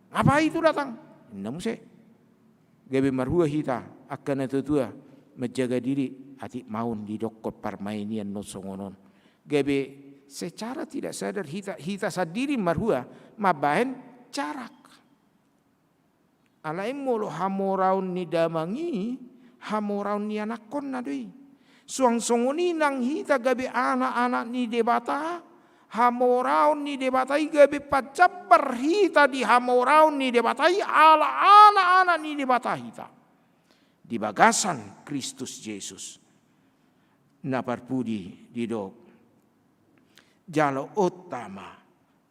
Ngapain itu datang? Inna muse. Gabe marhua hita, angka na tua-tua, menjaga diri, atik maon didokkon parmaen i annon songon on. Gabe secara tidak sadar hita, hita sandiri marhua, mambahen jarak. Alai molo hamoraon ni damang i, hamoraon ni anakkonna do i. Suang songon i nang hita gabe anak-anak ni Debata, Hamoraon ni Debata i gabe pajambar hita di hamoraon ni Debata i, ala anak-anak ni Debata hita di bagasan Kristus Jesus. Na parpudi didok, jaloonta ma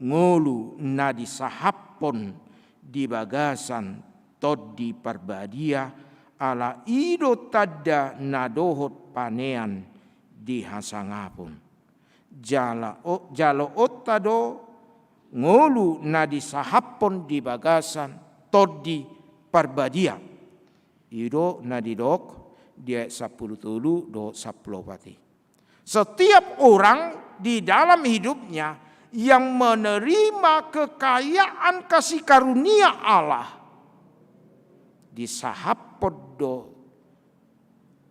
ngolu na disahaphon di bagasan Tondi Parbadia, ala i do tanda na dohot panean di hasangapon. Jala-, o-, jaloonta do ngolu na disahaphon di bagasan Tondi Parbadia. I do na didok di ayat sampulu tolu dohot sampulu opat i. Setiap orang di dalam hidupnya yang menerima kekayaan kasih karunia Allah, disahaphon do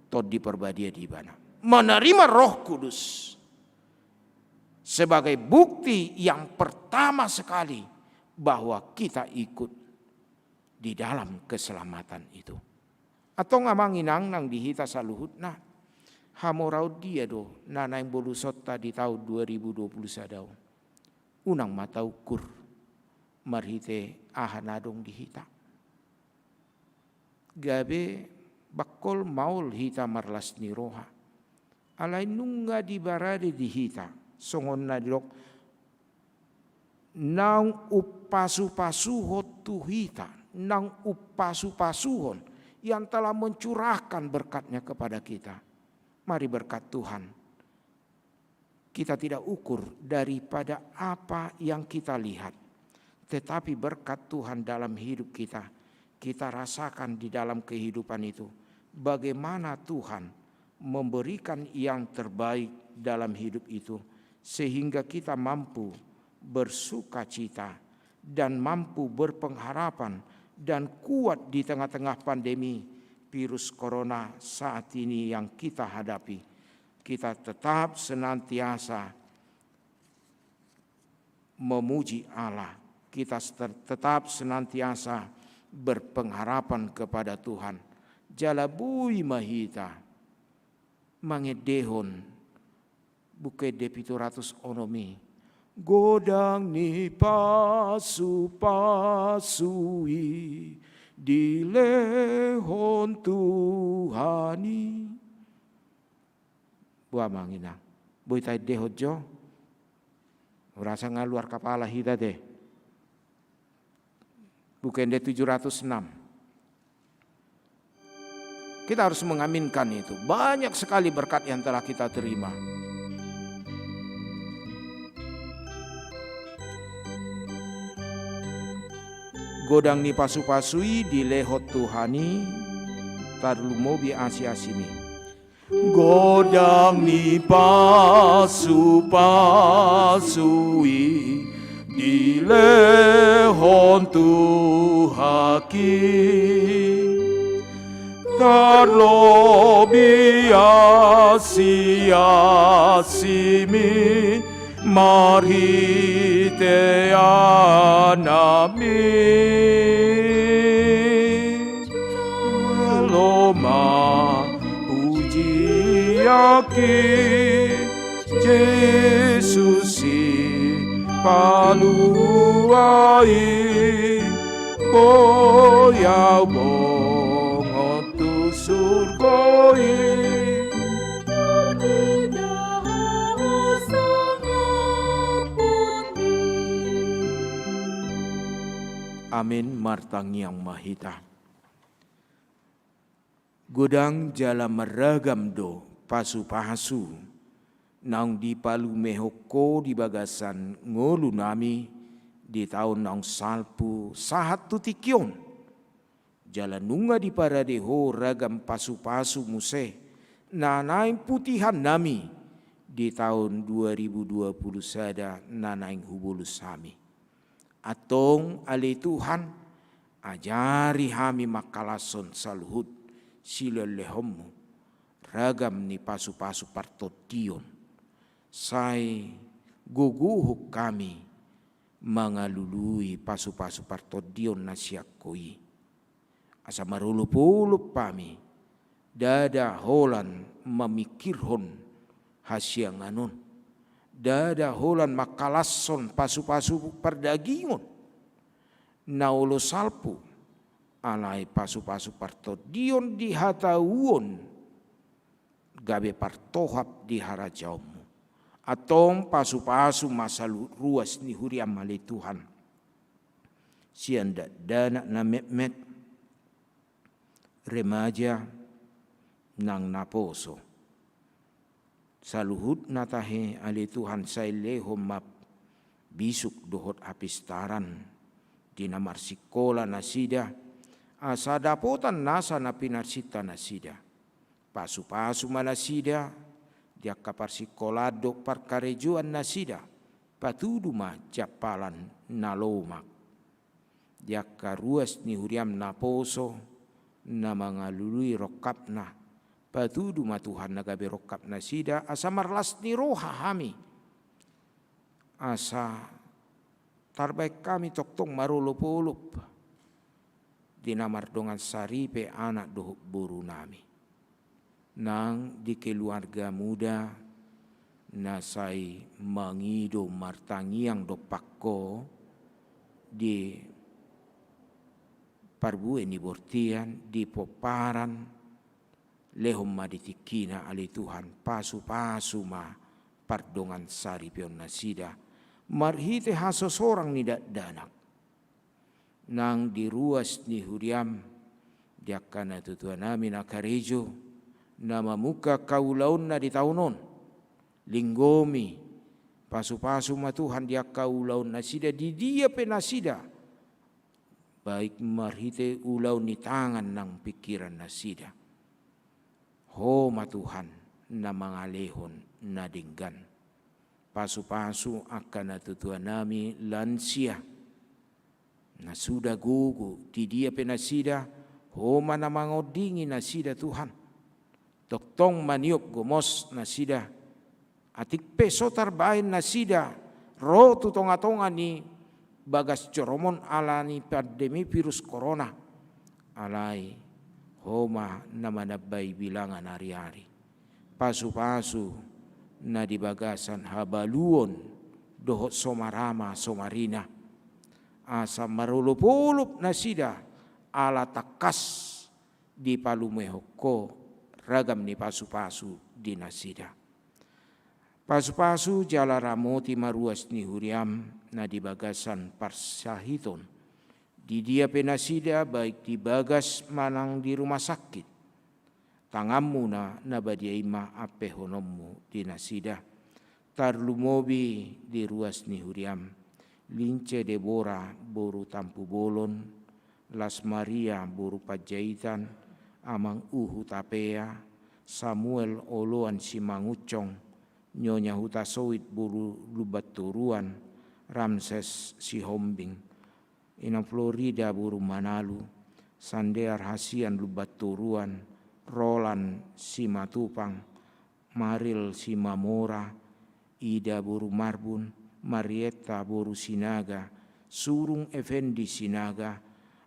Tondi Parbadia di ibana. Menerima Roh Kudus sebagai bukti yang pertama sekali bahwa kita ikut di dalam keselamatan itu. Antong amang inang nang di hita saluhutna, hamoraon dia do na naeng bolusonta di taon dua ribu dua puluh sada on? Unang ma taukur marhite aha na adong di hita. Gabe bangkol maol hita marlas ni roha. Alai nunga diparade di hita songon na didok, naung umpasupasuhon tu hita, naung umpasupasuhon, yang telah mencurahkan berkat-Nya kepada kita. Mari berkat Tuhan kita tidak ukur daripada apa yang kita lihat, tetapi berkat Tuhan dalam hidup kita, kita rasakan di dalam kehidupan itu, bagaimana Tuhan memberikan yang terbaik dalam hidup itu, sehingga kita mampu bersukacita dan mampu berpengharapan dan kuat di tengah-tengah pandemi virus corona saat ini yang kita hadapi. Kita tetap senantiasa memuji Allah. Kita seter-, tetap senantiasa berpengharapan kepada Tuhan. Jala boi ma hita mangendehon Buku Ende pitu ratus onom i. Godang ni pasupasu i dilehon Tuhan i. Boha amang inang, boi taendehon jo? Rasa nga luar kapala hita te. Buku Ende tujuh ratus enam. Kita harus mengaminkan itu. Banyak sekali berkat yang telah kita terima. Godang ni pasupasu i dilehon Tuhan i, tarlumobi asiasim i. Godang ni pasupasu i dilehon Tuhan i, tarlobi asiasim i marhite Anakmi. Jalo ma pujian i, Jesus i palua i, boi au bongot tu surgo i. Amin. Martangiang ma hita. Godang jala marragam do pasupasu naung dipalumehon Ho di bagasan ngolunami di taon naung salpu sahat tu tingki on. Jala nunga diparade Ho ragam pasupasu muse na naeng putihannami di taon dua ribu dua puluh sada na naeng hubolus hami. Antong ale Tuhan, ajari hami mangkalashon saluhut silehonlehonmu ragam ni pasupasu partondion. Sai gogohon hami mangalului pasupasu partondion na sian Ho i. Asa marolopolop hami, ndada holan mamingkirhon hasiangan on, Ndada holan mangkalashon pasupasu pardagingon na olo salpu, alai pasupasu partondion di hatahuon gabe partohap di harajaonmu. Antong pasupasu ma saluhut ruas ni huriam ale Tuhan. Sian dakdanak na metmet, remaja nang naposo. Saluhutna tahe ale Tuhan sai lehon ma bisuk dohot hapistaran di na marsikola nasida, asa dapotan nasa na pinarsinta nasida. Pasupasu ma nasida di angka parsikolaan dohot parkarejoan nasida, patudu ma jampalan na lomak. Di angka ruas ni huriam naposo na mangalului rongkapna, patudu ma Tuhan na gabe rongkap nasida, asa marlas ni roha hami, asa tarbaen hami tongtong marolopolop di na mardongan saripe anak dohot borunami. Nang di keluarga muda na sai mangido martangiang dompak Ho di parbue ni bortian, di pomparan, lehon ma di tingkina ale Tuhan, pasupasu ma pardongan saripeon nasida marhite hasosorang ni dakdanak. Nang di ruas ni huriam, di angka natuatuanami na karejo, na mamungka angka ulaonna di taon on, linggomi, pasupasu ma Tuhan di angka ulaon nasida, di dia pe nasida, baik marhite ulaon ni tangan nang pingkiran nasida. Ho ma Tuhan na mangalehon na denggan. Pasupasu angka natuatuanami lansia na suda gogo, di dia pe nasida, Ho ma na mangondingi nasida Tuhan. Tongtong maniop gomos nasida, atik pe so tarbaen nasida ro tu tongatonga ni bagas joro on ala ni pandemi virus corona. Alai Ho ma na manambai bilangan ariari. Pasupasu na di bagasan habaluon dohot somarama somarina, asa marolopolop nasida ala tangkas dipalumehon Ho ragam ni pasupasu di nasida. Pasupasu jala ramoti ma ruas ni huriam na di bagasan parsahiton, di dia pe nasida, baik di bagas manang di rumah sakit. Tanganmu na, na badia i ma ampehononmu di nasida. Tarlumobi di ruas ni huriam, Lince Debora boru Tampubolon, Las Maria boru Panjaitan, Amang U Hutapea, Samuel Oloan Simangunsong, Nyonya Hutasoit boru Lumbantoruan, Ramses Sihombing, Inang Florida boru Manalu, Sandear Hasian Lumbantoruan, Roland Simatupang, Maril Simamora, Ida boru Marbun, Marietta boru Sinaga, Surung Effendi Sinaga,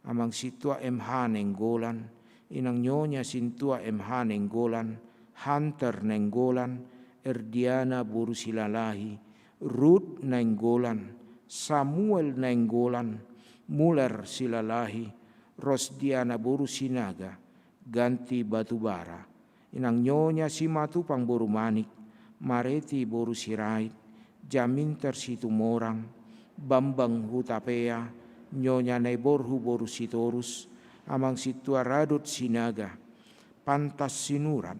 Amang Sintua M H Nainggolan, Inang Nyonya Sintua M H Nainggolan, Hunter Nainggolan, Erdiana boru Silalahi, Ruth Nainggolan, Samuel Nainggolan, Muller Silalahi, Rosdiana boru Sinaga, Ganti Batubara, Inang Nyonya Simatupang boru Manik, Mareti boru Sirait, Jaminter Situmorang, Bambang Hutapea, Nyonya Naiborhu boru Sitorus, Amang Sintua Radot Sinaga, Pantas Sinurat,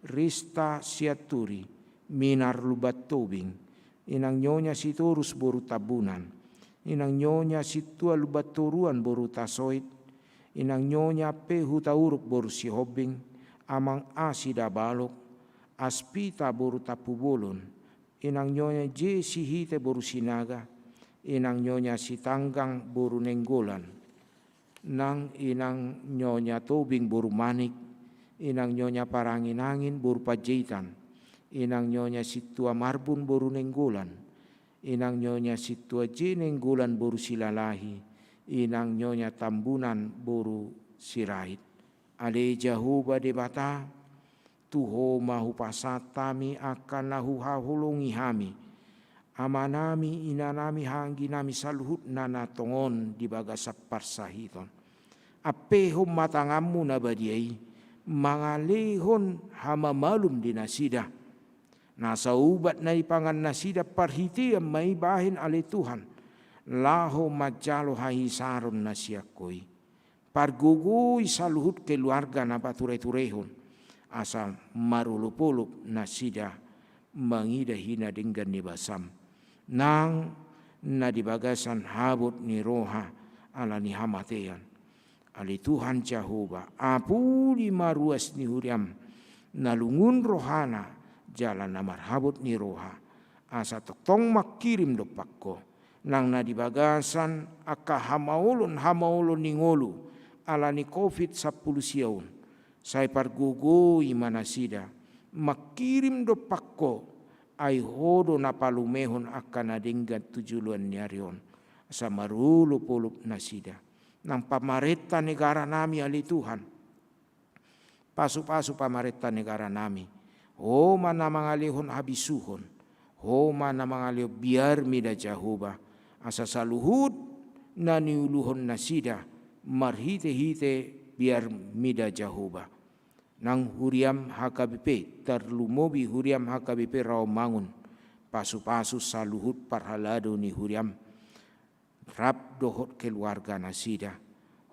Rista Sianturi, Minar Lumbantobing, Inang Nyonya Sitorus boru Tambunan, Inang Nyonya Sintua Lumbantoruan boru Tasoit, Inang Nyonya P Hutauruk boru Sihombing, Amang A Sidabalok, Aspita boru Tampubolon, Inang Nyonya J Sihite boru Sinaga, Inang Nyonya Sitanggang boru Nainggolan, nang Inang Nyonya Tobing boru Manik, Inang Nyonya Paranginangin boru Panjaitan, Inang Nyonya Sintua Marbun boru Nainggolan, Inang Nyonya Sintua J Nainggolan boru Silalahi, Inang Nyonya Tambunan boru Sirait. Ale Jahowa Debata, tu Ho ma hupasahat hami angka na huhaholongi hami, amanami, inanami, hahaangginami saluhutna na tongon di bagasan parsahiton. Ampehon ma tanganmu na badia i, mangalehon hamamalum di nasida. Na saubat na ipangan nasida parhitean ma i bahen ale Tuhan, laho manjalo hahisaron na sian Ho i. Pargogoi saluhut keluarga na paturaturehon, asa marolopolop nasida mangida hina denggan ni basam, nang na di bagasan habot ni roha ala ni hamatean. Ale Tuhan Jahowa, apuli ma ruas ni huriam na lungun rohana jala na marhabot ni roha, asa tongtong mangkirim dompak Ho, nang na di bagasan angka hamaolon-hamaolon ni ngolu ala ni covid sampulu sia on, sai pargogoi ma nasida, mangkirim dompak Ho, ai Ho do na palumehon angka na denggan tu joloan ni ari on, asa marolopolop nasida. Nang pamarenta negaranami ale Tuhan, pasupasu pamarenta negaranami. Ho ma na mangalehon habisuhon, Ho ma na mangalehon biar mida Jahowa, asa saluhut na niuluhon nasida marhitehite biar mida Jahowa. Nang huriam H K B P, tarlumobi huriam H K B P Rawamangun, pasupasu saluhut parhalado ni huriam rap dohot keluarga nasida.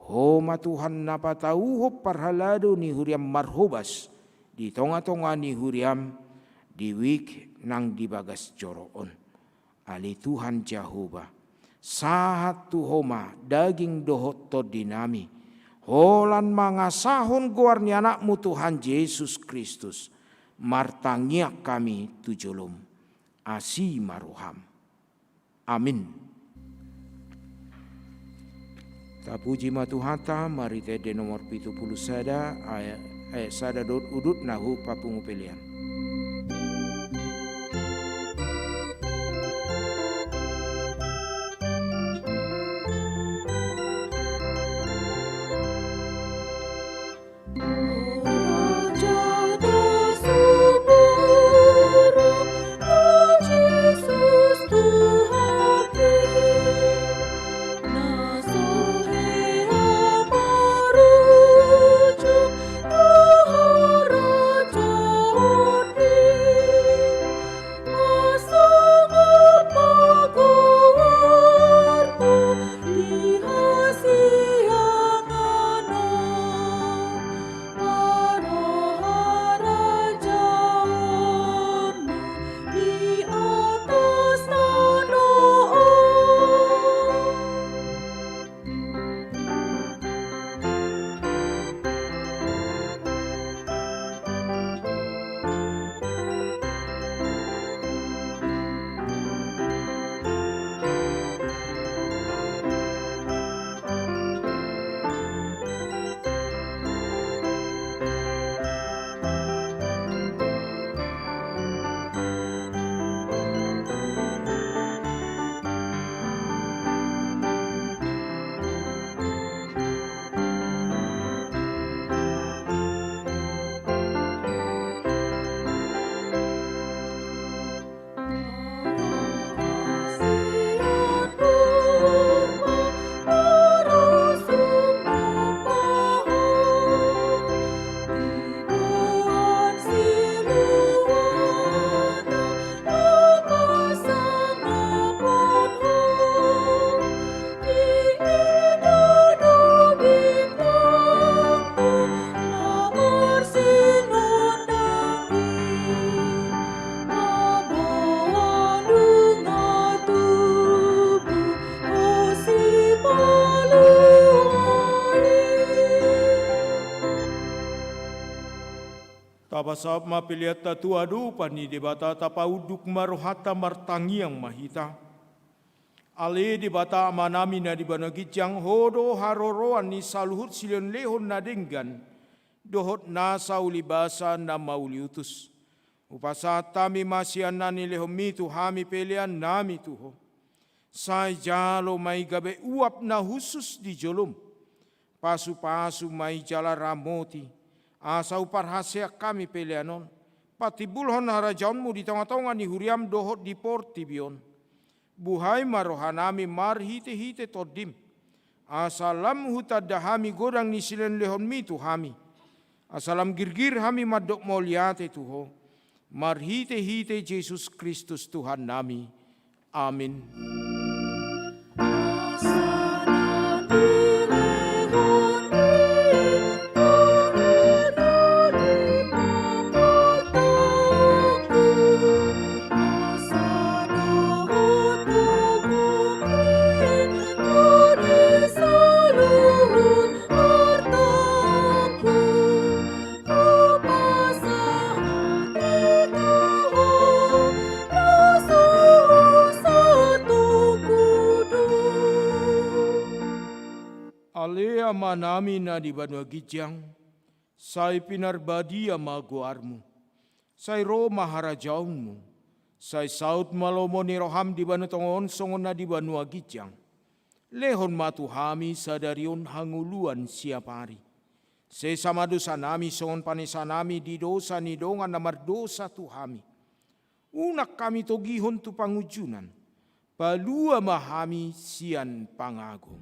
Ho ma Tuhan na patauhon parhalado ni huriam marhobas di tongatonga ni huriam di wijk nang di bagas joro on. Ale Tuhan Jahowa, sahat tu Ho ma daging dohot tondinami, holan mangasahon goar ni AnakMu Tuhan Jesus Kristus, martangiang hami tu joloM. Asi ma rohaM. Amin. Tapuji ma Tuhanta, marhite ende nomor pitu pulu sada, ayat, ayat sada dohot udutna hupapungu pelean. Tapasahat ma peleanta tu adopan ni Debata, tapaunduk ma rohanta, martangiang ma hita. Ale Debata Amanami na di banua ginjang, Ho do haroroan ni saluhut silehonlehon na denggan dohot nasa ulibasa na mauliutus. Hupasahat hami ma sian na nilehonMi tu hami peleannami tu Ho. Sai jalo ma i gabe uap na hushus di joloM. Pasupasu ma i jala ramoti, asa huparhaseang hami pelean on patimbulhon harajaonMu di tongatonga ni huriaM dohot di portibi on. Buhai ma rohanami marhitehite Tondim, asa lam hutanda hami godang ni silehonlehonmi tu hami, asa lam girgir hami mandok mauliate tu Ho, marhitehite Jesus Kristus Tuhannami. Amin. Ale Amanami na di banua ginjang, sai pinarbadia ma goarmu. Sai ro ma harajaonmu. Sai saut ma lomo ni roham di banua tonga on songon na di banua ginjang. Lehon ma tu hami sadari on hangoluan siapari. Sesa ma dosanami songon panesanami di dosa ni dongan na mardosa tu hami. Unang hami togihon tu pangunjunan. Palua ma hami sian pangago.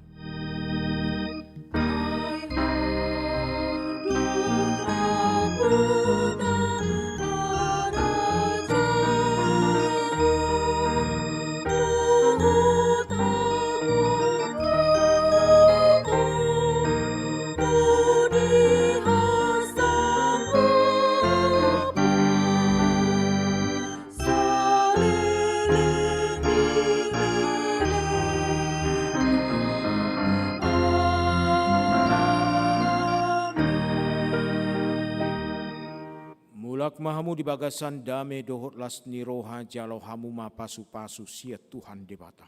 Mulak ma hamu di bagasan dame dohot las ni roha, jalo hamu ma pasupasu sian Tuhan Debata.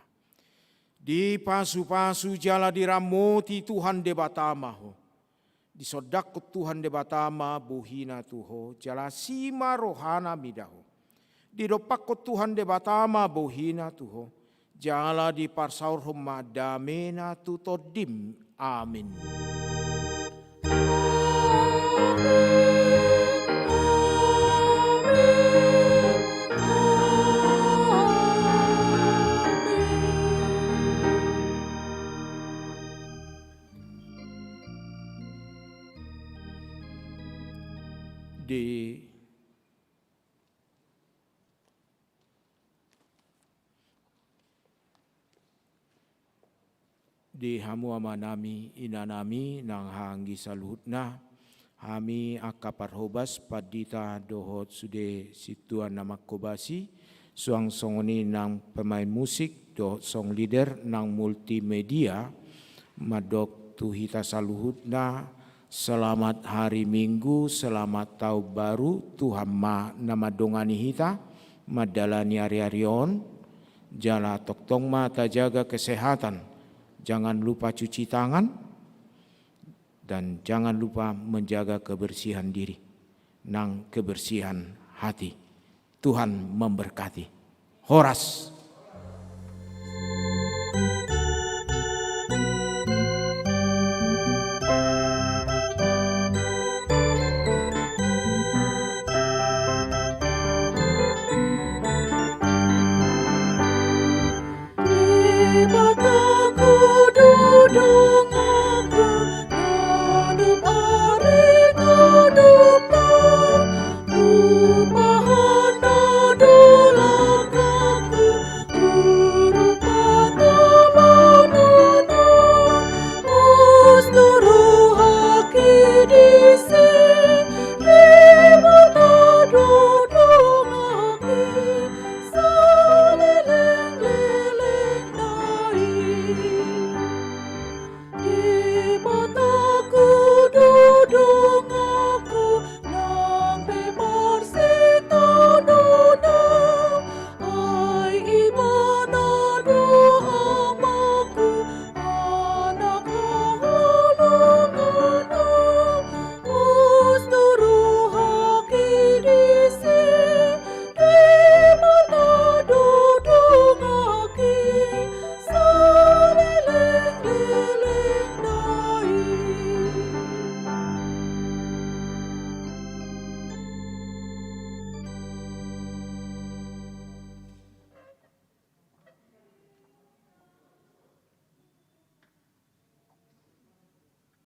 Dipasupasu jala diramoti Tuhan Debata ma ho. Disondangkon Tuhan Debata ma bohina tu ho, jala asi ma rohana mida ho. Didompakkon Tuhan Debata ma bohina tu ho, jala diparsaorhon ma damena tu tondim. Amin. Di, di hamu amanami, inanami, nang haha anggi saluhutna, hami angka parhobas, pandita dohot sude sintua na manghobasi, suang songon i nang pemain musik dohot song leader nang multimedia, mandok tu hita saluhutna, selamat hari Minggu, selamat tahun baru, Tuhan ma na mandongani hita mandalani ari-ari on, jala tongtong ma tajaga kesehatan, jangan lupa cuci tangan, dan jangan lupa menjaga kebersihan diri nang kebersihan hati. Tuhan memberkati. Horas.